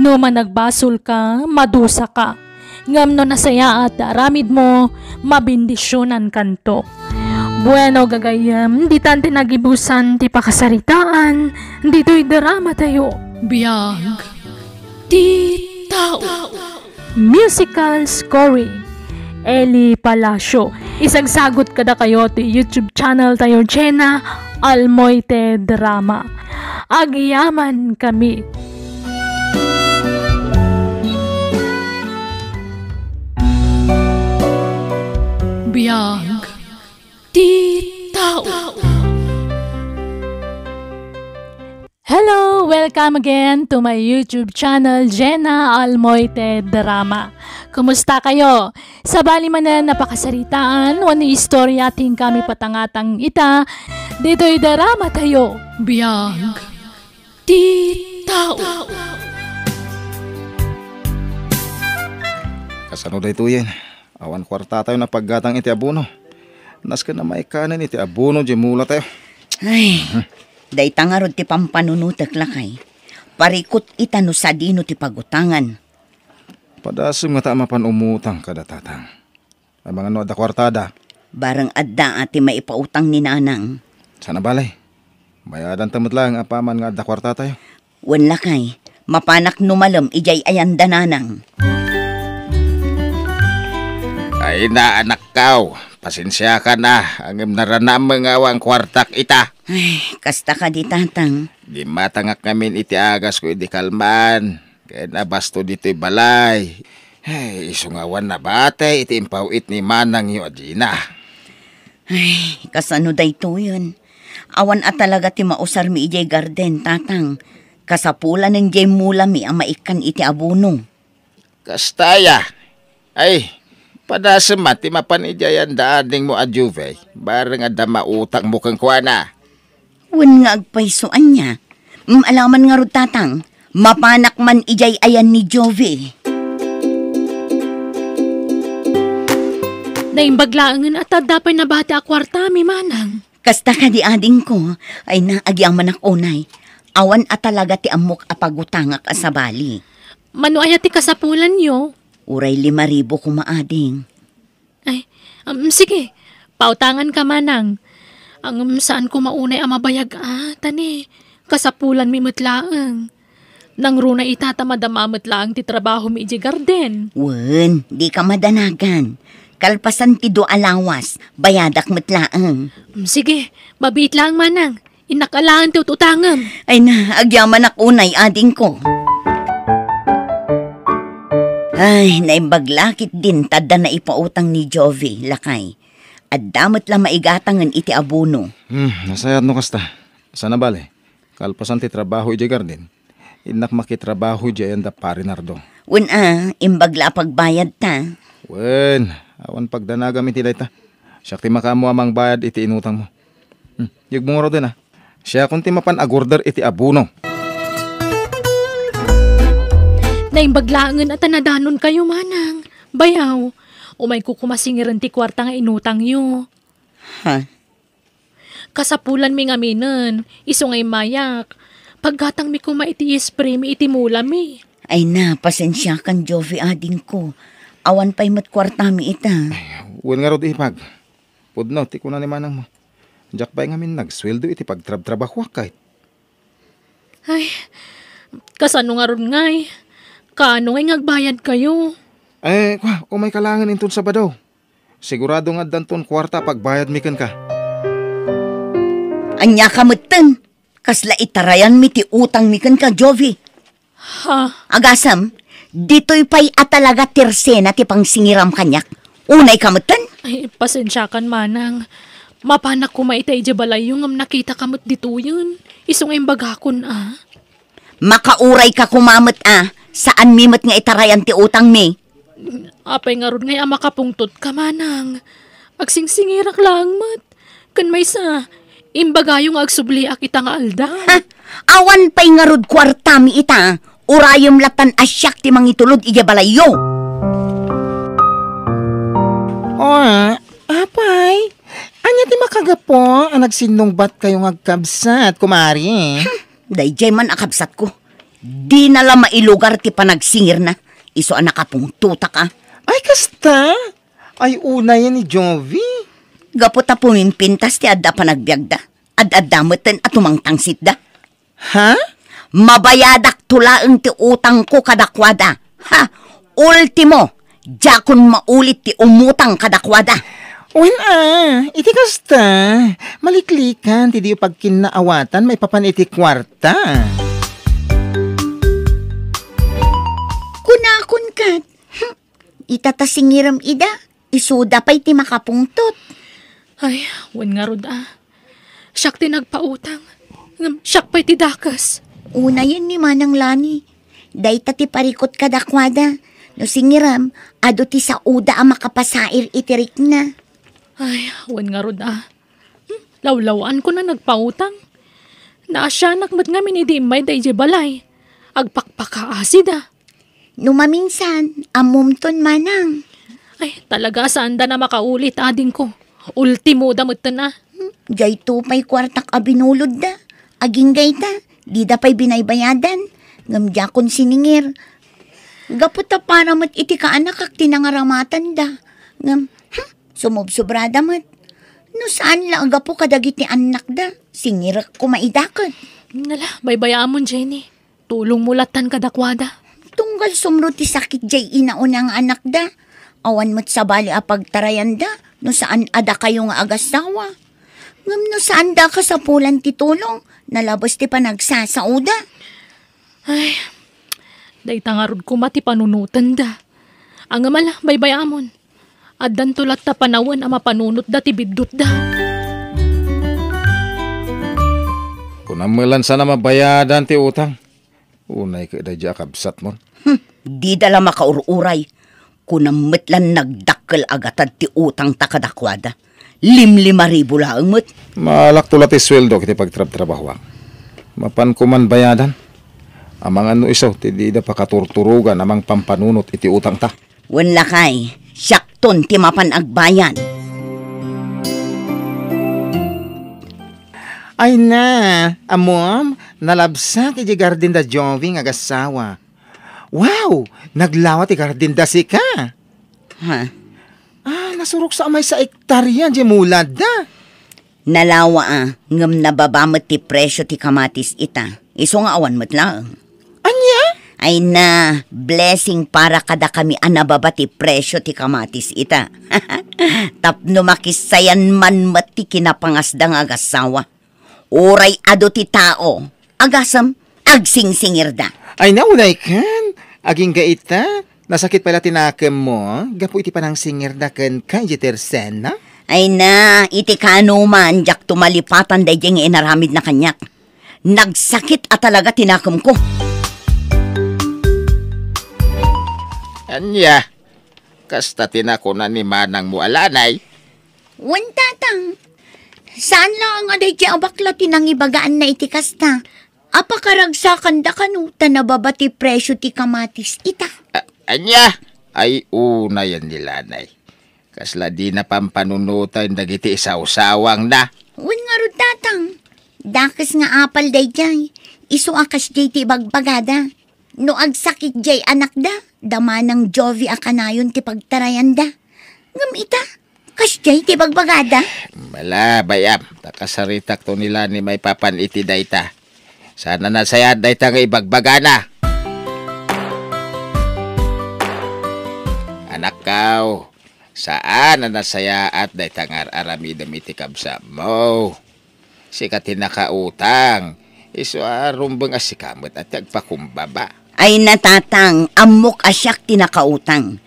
No managbasolka, madusaka. Ngem no nasayaat ti aramidmo, mabendisionankanto. Bueno, gagayyem, ditan ti nagibusan ti pakasaritaan ditoy dramatayo. Biag ti tao. Musical scoring, Eli Palacio. Isagsagot kadakayo ti YouTube channel tayo, Jenna Almoite Drama. Agyaman kami. Biag ti tao. Hello! Welcome again to my YouTube channel, Jenna Almoite Drama. Kumusta kayo? Sabali manen a pakasaritaan wenno istorya ti inkami patangatang ita, ditoy dramatayo. Biag ti tao. Kasano daytoyen? Awan kuartatayo a paggatang iti abono. Nasken a maikkanen iti abono diay mulatayo. Ay, dayta ngarud ti pampanunotek, lakay. Parikut ita no sadino ti pagutangan. Padasem ngata a mapan umutang kada tatang. Amangan no adda kuartada. Bareng adda a ti maipautang ni nanang. Saan a bale. Bayadantayo met laeng apaman nga adda kuartatayo. Wen, lakay, mapanak no malem idiay ayanda nanang. Ay na, anakko, pasensiakan a, ngem naranam nga awan kuartak ita. Ay, kasta kadi, tatang. Dimmatangak ngamin iti agasko idi kalman, ken abasto ditoy balay. Ay, isu nga awan nabati iti impaw-it ni manangyo a Gina. Ay, kasano daytoyen? Awan a talaga ti mausarmi idiay garden, tatang. Kasapulanen diay mulami a maikkan iti abono. Kasta aya. Ay, padasem man ti mapan idiay ayanda adingmo a Jove, bareng adda mautangmo kenkuana. Wen nga agpayso ania? Mm, alaman ngarud, tatang. Mapanak man idiay ayan ni Jove. Naimbag laengen a ta adda pay nabati a kuartami, manang. Kasta kadi, adingko, ay na, agyamanak unay. Awan a talaga ti ammok a pagutangak a sabali. Mano aya ti kasapulanyo? Uray lima ribu koma, ading. Ay, um, sige, pautanganka, manang. Ngem saan koma unay a mabayag a, ta ni, kasapulanmi met laeng. Nangruna ita ta madama met laeng ti trabahomi idiay garden. Wen, dika madanagan. Kalpasan ti dua a lawas, bayadak met laeng. Mm, sige, mabiit laeng, manang. Innak alaen ti ut-utangem. Ay na, agyamanak unay, adingko. Ay, naimbag la ketdin ta adda naipautang ni Jove, lakay. Adda met la maigatangen iti abono. Hmm, nasayaat no kasta. Saan a bale, kalpasan ti trabaho idiay garden, innak makitrabaho idiay ayanda Pari Nardo. Wen a, imbag la a pagbayadta. Wen, awan pagdanagam iti dayta. Siak ti makaammo a mangbayad iti inutangmo. Hmm, yegmo ngaruden a. Siakon ti mapan agorder iti abono. Naimbag laengen a ta nadanonkayo, manang. Bayaw, umayko koma singiren ti kuarta nga inutangyo. Ha? Kasapulanmi ngaminen, isu nga immayak. Paggatangmi koma iti spray mi iti mulami. Ay na, pasensiakan, Jove, adingko. Awan pay met kuartami ita. Ay, wen ngarud, ipag. Pudno ti kuna ni manangmo. Diak pay ngamin nagsueldo iti pagtrabtrabahoak, kayat. Ay, kasano ngarud ngay? Kaano ngay nga agbayadkayo? Eh, kua, umayka laengen inton Sabado. Sigurado nga addanton kuarta a pagbayadmi kenka. Ania ka metten? Kasla itarayanmi ti utangmi kenka, Jove. Ha? Agasem, ditoy pay a talaga tersena ti pangsingiram kaniak. Unayka metten? Ay, pasensiakan, manang. Mapanak koma ita idiay balayyo ngem nakitaka met ditoyen. Isu nga imbagakon a. Makaurayka koma met a, saanmi met nga itarayan ti utangmi. Apay ngarud ngay a makapungtotka, manang? Agsingsingirak laeng met. Ken maysa, Imbagayo nga agsubliak ita nga aldaw. Ha? Awan pay ngarud kuartami ita. Urayem latan a siak ti mangitulod idiay balayyo. Oh, apay, ania ti makagapu a nagsinnungbatkayo nga agkabsat, kumare? Hmm, daydiay man a kabsatko. Dina la mailugar ti panagsingirna. Isu a nakapungtotak a. Ay, kasta? Ay, unayen ni Jovi. Gapu ta pumimpintas ti adda a panagbiagda, ad-adda metten a tumangtangsitda. Ha? Mabayadakto laeng ti utangko kadakuada. Ha? Ultimo, diakon maulit ti umutang kadakuada. Wen a, iti kasta, maliklikan ti diyo pagkinnaawatan maipapan iti kuarta. Kunakon ket, hmm, ita ta singirem ida, isuda pay ti makapungtot. Ay, wen ngarud a. Siak ti nagpautang. Ngem siak pay ti dakes. Unayen ni Manang Lani. Dayta ti parikut kadakuada. No singirem, adu ti saoda a makapasair iti rikna. Ay, wen ngarud a. Hmm, lawlawaanko a nagpautang. Naasianak met ngamin idi immay daydiay balay. Agpakpakaasida. No maminsan, ammomton manang. Ay, talaga, saanda a makaulit, adingko. Ultimoda metten a. Hmm, diayto pay kuartak a binulodda. Agingga ita, dida pay binaybayadan. Ngem diakon siningir. Gapu ta para met iti kaanakak ti nangaramatanda. Ngem, hmm, sumubsubrada met. No saan la a gapu kadagiti annakda, singirek koma ida ket. Nala, baybayaamon, Jenny. Tulongmo lattan kadakuada. Tunggal sumro ti sakit diay inauna nga anakda. Awan met sabali a pagtarayanda no saan a dakayo nga agasawa. Ngem no saan da kasapulan ti tulong, nalabes ti panagsasaoda. Ay, dayta ngarud koma ti panunotenda. Ngem ala, baybayaamon. Addanto latta panawen a mapanunotda ti biddutda. Kunam met laeng saan a mabayadan ti utang. Unay ket daydiay a kabsatmon. Hmm, dida la makaur-uray. Kunam met laeng nagdakkel a gatad ti utangta kadakuada. Limlima ribu laeng met. Maalakto la ti sueldok iti pagtrabtrabahoak. Mapan koman bayadan. Amangan no isu ti dida pakaturturogan a mangpampanunot iti utangta. Wen lakay, siakton ti mapan agbayad. Ay na, ammom, nalabsak idiay garden da Jovi nga agasawa. Wow! Naglawa ti garden da sika! Ha? Ah, nasurok sa amay sa ektarya diay mulada. Nalawa a, ngem nababa met ti presio ti kamatis ita. Isu nga awan met laeng. Ania? Ay na, blessing para kadakami a nababa ti presio ti kamatis ita. Tapno makissayan man met ti kinapangasda nga agasawa. Uray adu ti tao, agasem, agsingsingirda. Ay na, unay ken, agingga ita, nasakit pay la ti nakemmo gapu iti panangsingirda kenka idiay tersena? Ay na, iti kaanoman, diakto malipatan daydiay nga inaramidna kaniak. Nagsakit a talaga ti nakemko. Ania, kasta ti nakuna ni manangmo a Lanay? Wen, tatang. Saan laeng a daydiay a bakla ti nangibagaanna iti kasta. Apakaragsakanda kano ta nababa ti presio ti kamatis ita. A-, ania? Ay, unayen ni Lanay. Kasla dina pampanunoten dagiti isawsawangna. Wen ngarud, tatang. Dakes nga apal daydiay. Isu a kasdiay ti ibagbagada. No agsakit diay anakda, da manang Jovi a kanayon ti pagtarayanda. Ngem ita, kasdiay ti ibagbagada. Ala, bay-am, ta kasaritakto ni Lanay maipapan iti dayta. Saan a nasayaat dayta nga ibagbagana. Anakkaw, saan a nasayaat dayta nga ar-aramidem iti kabsatmo. Sika ti nakautang. Isu a rumbeng a sika met a ti agpakumbaba. Ay na, tatang, ammok a siak ti nakautang.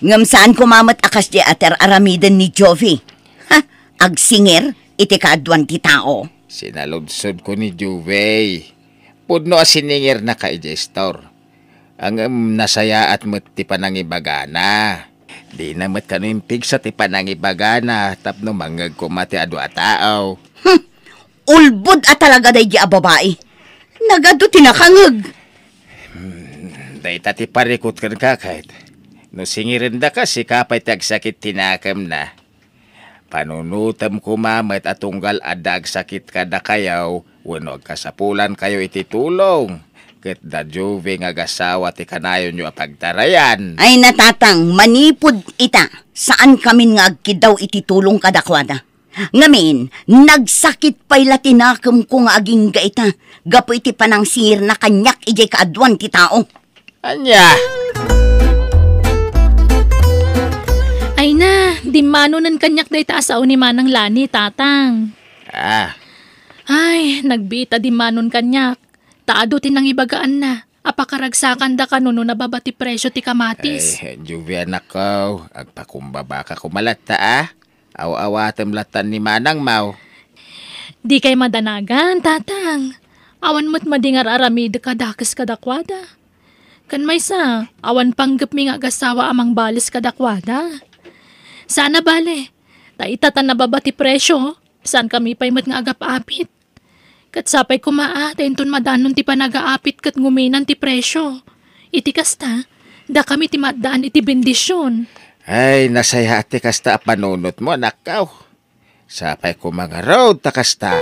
Ngem saan koma met a kasdiay a ti ar-aramiden ni Jovi. Ha? Agsingir iti kaaduan ti tao. Sinaludsodko ni Jovi. Pudno a siningirnaka idiay istor. Ngem nasayaat met ti panangibagana. Dina met kano impigsa ti panangibagana tapno mangngeg koma ti adu a tao. Hmm. a talaga daydi a babai. Nagadu ti nakangeg. Hmm, dayta ti parikut kenka, ket no singirendaka, sika pay ti agsakit ti nakemna. Panunotem koma met a tunggal adda agsakit kadakayo wenno agkasapulankayo iti tulong, ket da Jove nga agasawa ti kanayonyo a pagtarayan. Ay, natatang, manipud ita, saan kamin nga agkiddaw iti tulong kadakuada. Ngamin, nagsakit pay la ti nakemko nga agingga ita, gapu iti panangsingirna kaniak idiay kaaduan ti tao. Ania? Ay na, dimmanonen kaniak dayta a sao ni Manang Lani, Tatang. Ah. Ay, nagbiit a dimmanon kaniak. Ta adu ti nangibagaanna a pakaragsakanda kano no nababa ti presio ti kamatis. Ay, Juvie, anakko, agpakumbabaka koma latta, a? Aw-awatem latta ni manangmo. Dikay madanagan, Tatang. Awan met madi nga ar-aramidek a dakes kadakuada. Ken maysa, awan panggepmi nga agasawa a mangbales kadakuada. Saan a bale, ta ita ta nababa ti presio, saankami pay met nga agap-apit. Ket sapay koma a ta inton madanon ti panagaapit ket nguminan ti presio. Iti kasta, dakami ti maaddaan iti bendision. Ay, nasayaat ti kasta a panunotmo, anakko. Sapay koma ngarud ta kasta.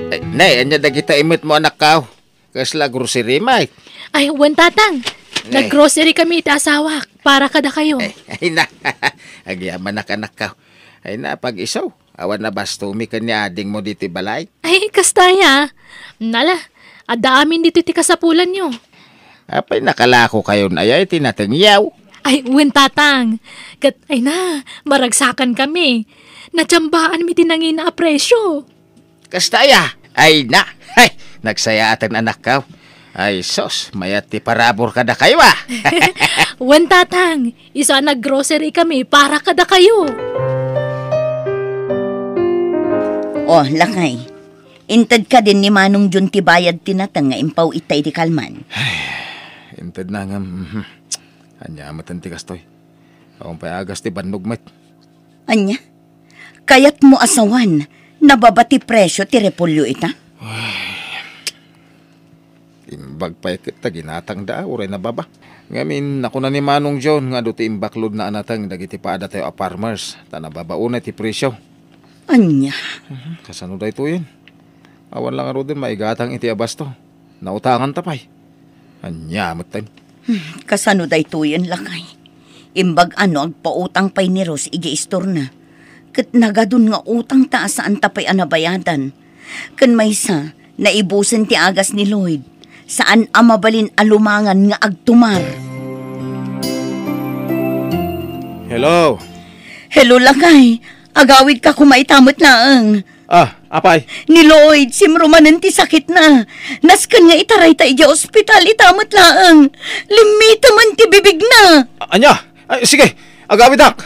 Ay, nay, ania dagita imetmo, anakko? Kasla grocery, may? Ay, wen, Tatang. Nay. Nag-grocery kami iti asawak para kadakayo. Ay, ay na. Agyamanak, anakko. Ay na, pag-iso. Awan a bastomi ken ni adingmo ditoy balay? Ay, kasta aya. Nala, adda amin ditoy ti kasapulanyo. Apay, nakalakokayon aya iti natengyo? Ay, wen, Tatang. Ket, ay na, maragsakan kami. Natsambaanmi ti nangina a presio. Kasta aya? Ay na, ay, nagsayaaten, anakko. Ay, sus, mayat ti parabur kadakayo, a. Wen, Tatang, isu a nag-grocery kami para kadakayo. O, lakay, inted kadin ni Manong John ti bayad ti nateng nga impaw ita iti kalman. Ay, inted na ngem, mhm. Ania met ti kastoy? Awan pay agas ti bannog met. Ania? Kayatmo a sawen, nababa ti presio ti repolyo ita? Ay, imbag pay ket ta ginatangda, uray nababa. Ngamin, nakuna ni Manong John nga adu ti imbaklodna a nateng dagiti padatayo a farmers, ta nababa unay ti presio. Ania? Mhm, kasano daytoyen? Awan la ngaruden maigatang iti abasto. Nautanganta pay. Ania metten? Hmm, kasano daytoyen, lakay? Imbag a no agpautang pay ni Rose iti istorna. Ket nagadun nga utangta a saanta pay a nabayadan. Ken maysa, naibusen ti agas ni Lloyd. Saan a mabalin a lumangan nga agtumar. Hello? Hello, lakay. Agawidka koma ita met laeng. Ah, apay? Ni Lloyd, simrumanen ti sakitna. Nasken nga itarayta idiay ospital ita met laeng. Limmitemen ti bibigna. A-, ania? Ay, sige, agawidak.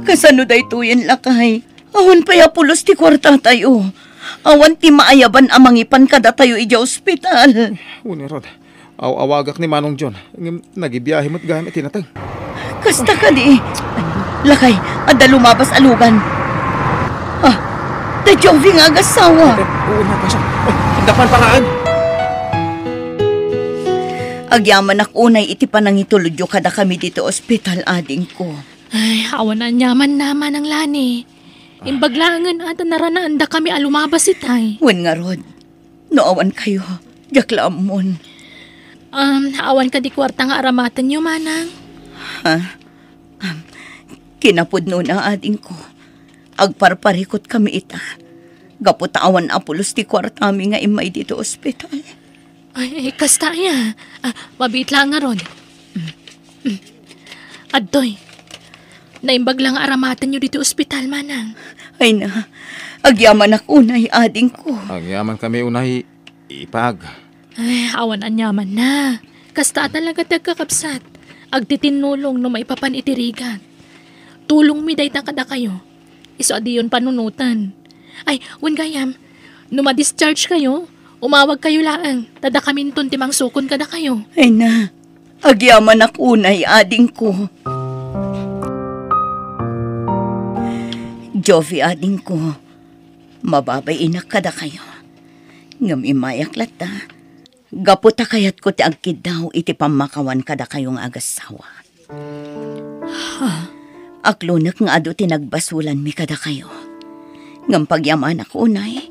Kasano daytoyen, lakay? Awan pay a pulos ti kuartatayo. Awan ti maayaban a mangipan kadatayo idiay ospital. Wen ngarud. Aw-awagak ni Manong John, ngem nagibiahe met gayam iti nateng. Kasta kadi. Lakay, adda lumabas a lugan. Ah, da Jovi nga agassawa. Eh, oo na, basta. Eh, dakman paraan. Agyamanak unay iti panangitulodyo kadakami ditoy ospital, adingko. Ay, awan aniamanna, Manang Lani. Imbag laengen a ta naranaandakami a lumabas itay. Wen ngarud, no awan kayo, diak la ammon. Um, awan kadi kuarta nga aramatenyo, Manang? Ha? Um, kinapudnona, adingko. Agparparikut kami ita. Gapu ta awan a pulos ti kuartami nga immay ditoy ospital. Ay, ay, kasta aya. Ah, mabiit laeng ngarud. Mm, mm. Adtoy. Naimbag la nga aramatenyo ditoy ospital, Manang. Ay na, agyamanak unay, adingko. Agyamankami unay, ipag. Ay, awan aniamanna. Kasta a talaga ti agkakabsat. Agtitinnulong no maipapan iti rigat. Tulongmi dayta kadakayo. Isu a diyon panunoten. Ay, wen gayam, no ma-discharge kayo, umawag kayo laeng, ta dakaminton ti mangsukon kadakayo. Ay na, agyamanak unay, adingko. Jovi, adingko, mababainak kadakayo. Ngem immayak latta, gapu ta kayatko ti agkiddaw iti pammakawan kadakayo nga agassawa. Ha? Aklonek nga adu ti nagbasolanmi kadakayo. Ngem pagyamanak unay,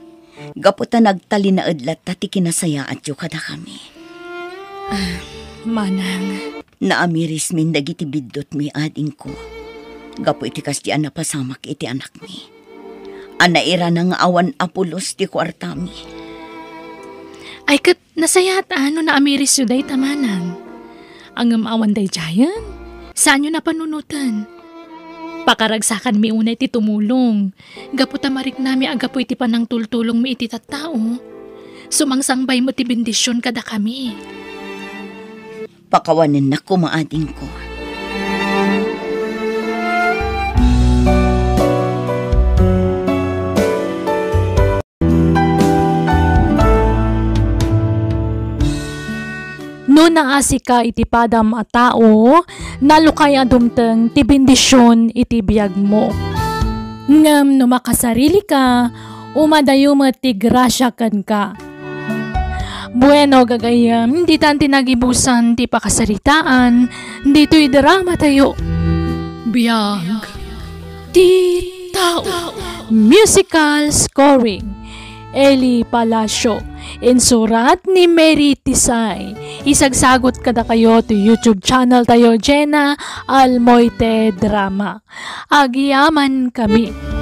gapu ta nagtalinaed latta ti kinasayaatyo kadakami. Ah, manang. Naamirismin dagiti biddutmi, adingko, gapu iti kasdi a napasamak iti anakmi. A nairana nga awan a pulos ti kuartami. Ay, ket nasayaat a no naamirisyo dayta, manang. Ngem awan daydiayen, saanyo napanunoten. Pakaragsakanmi unay ti tumulong, gapu ta mariknami a gapu iti panangtultulongmi iti tattao, sumangsangbay met ti bendision kadakami. Pakawanennak koma, adingko. No naasika iti padam a tao, nalukay a dumteng ti bendision iti biagmo. Ngem no makasarilika, umadayo met ti grasia kenka. Bueno, gagayyem, ditan ti nagibusan ti pakasaritaan ditoy drama tayo. Biag ti tao. Musical scoring, Eli Palacio. Insurat ni Mary Tisay. Isagsagot kadakayo ti YouTube channel tayo, Jenna Almoite Drama. Agyaman kami.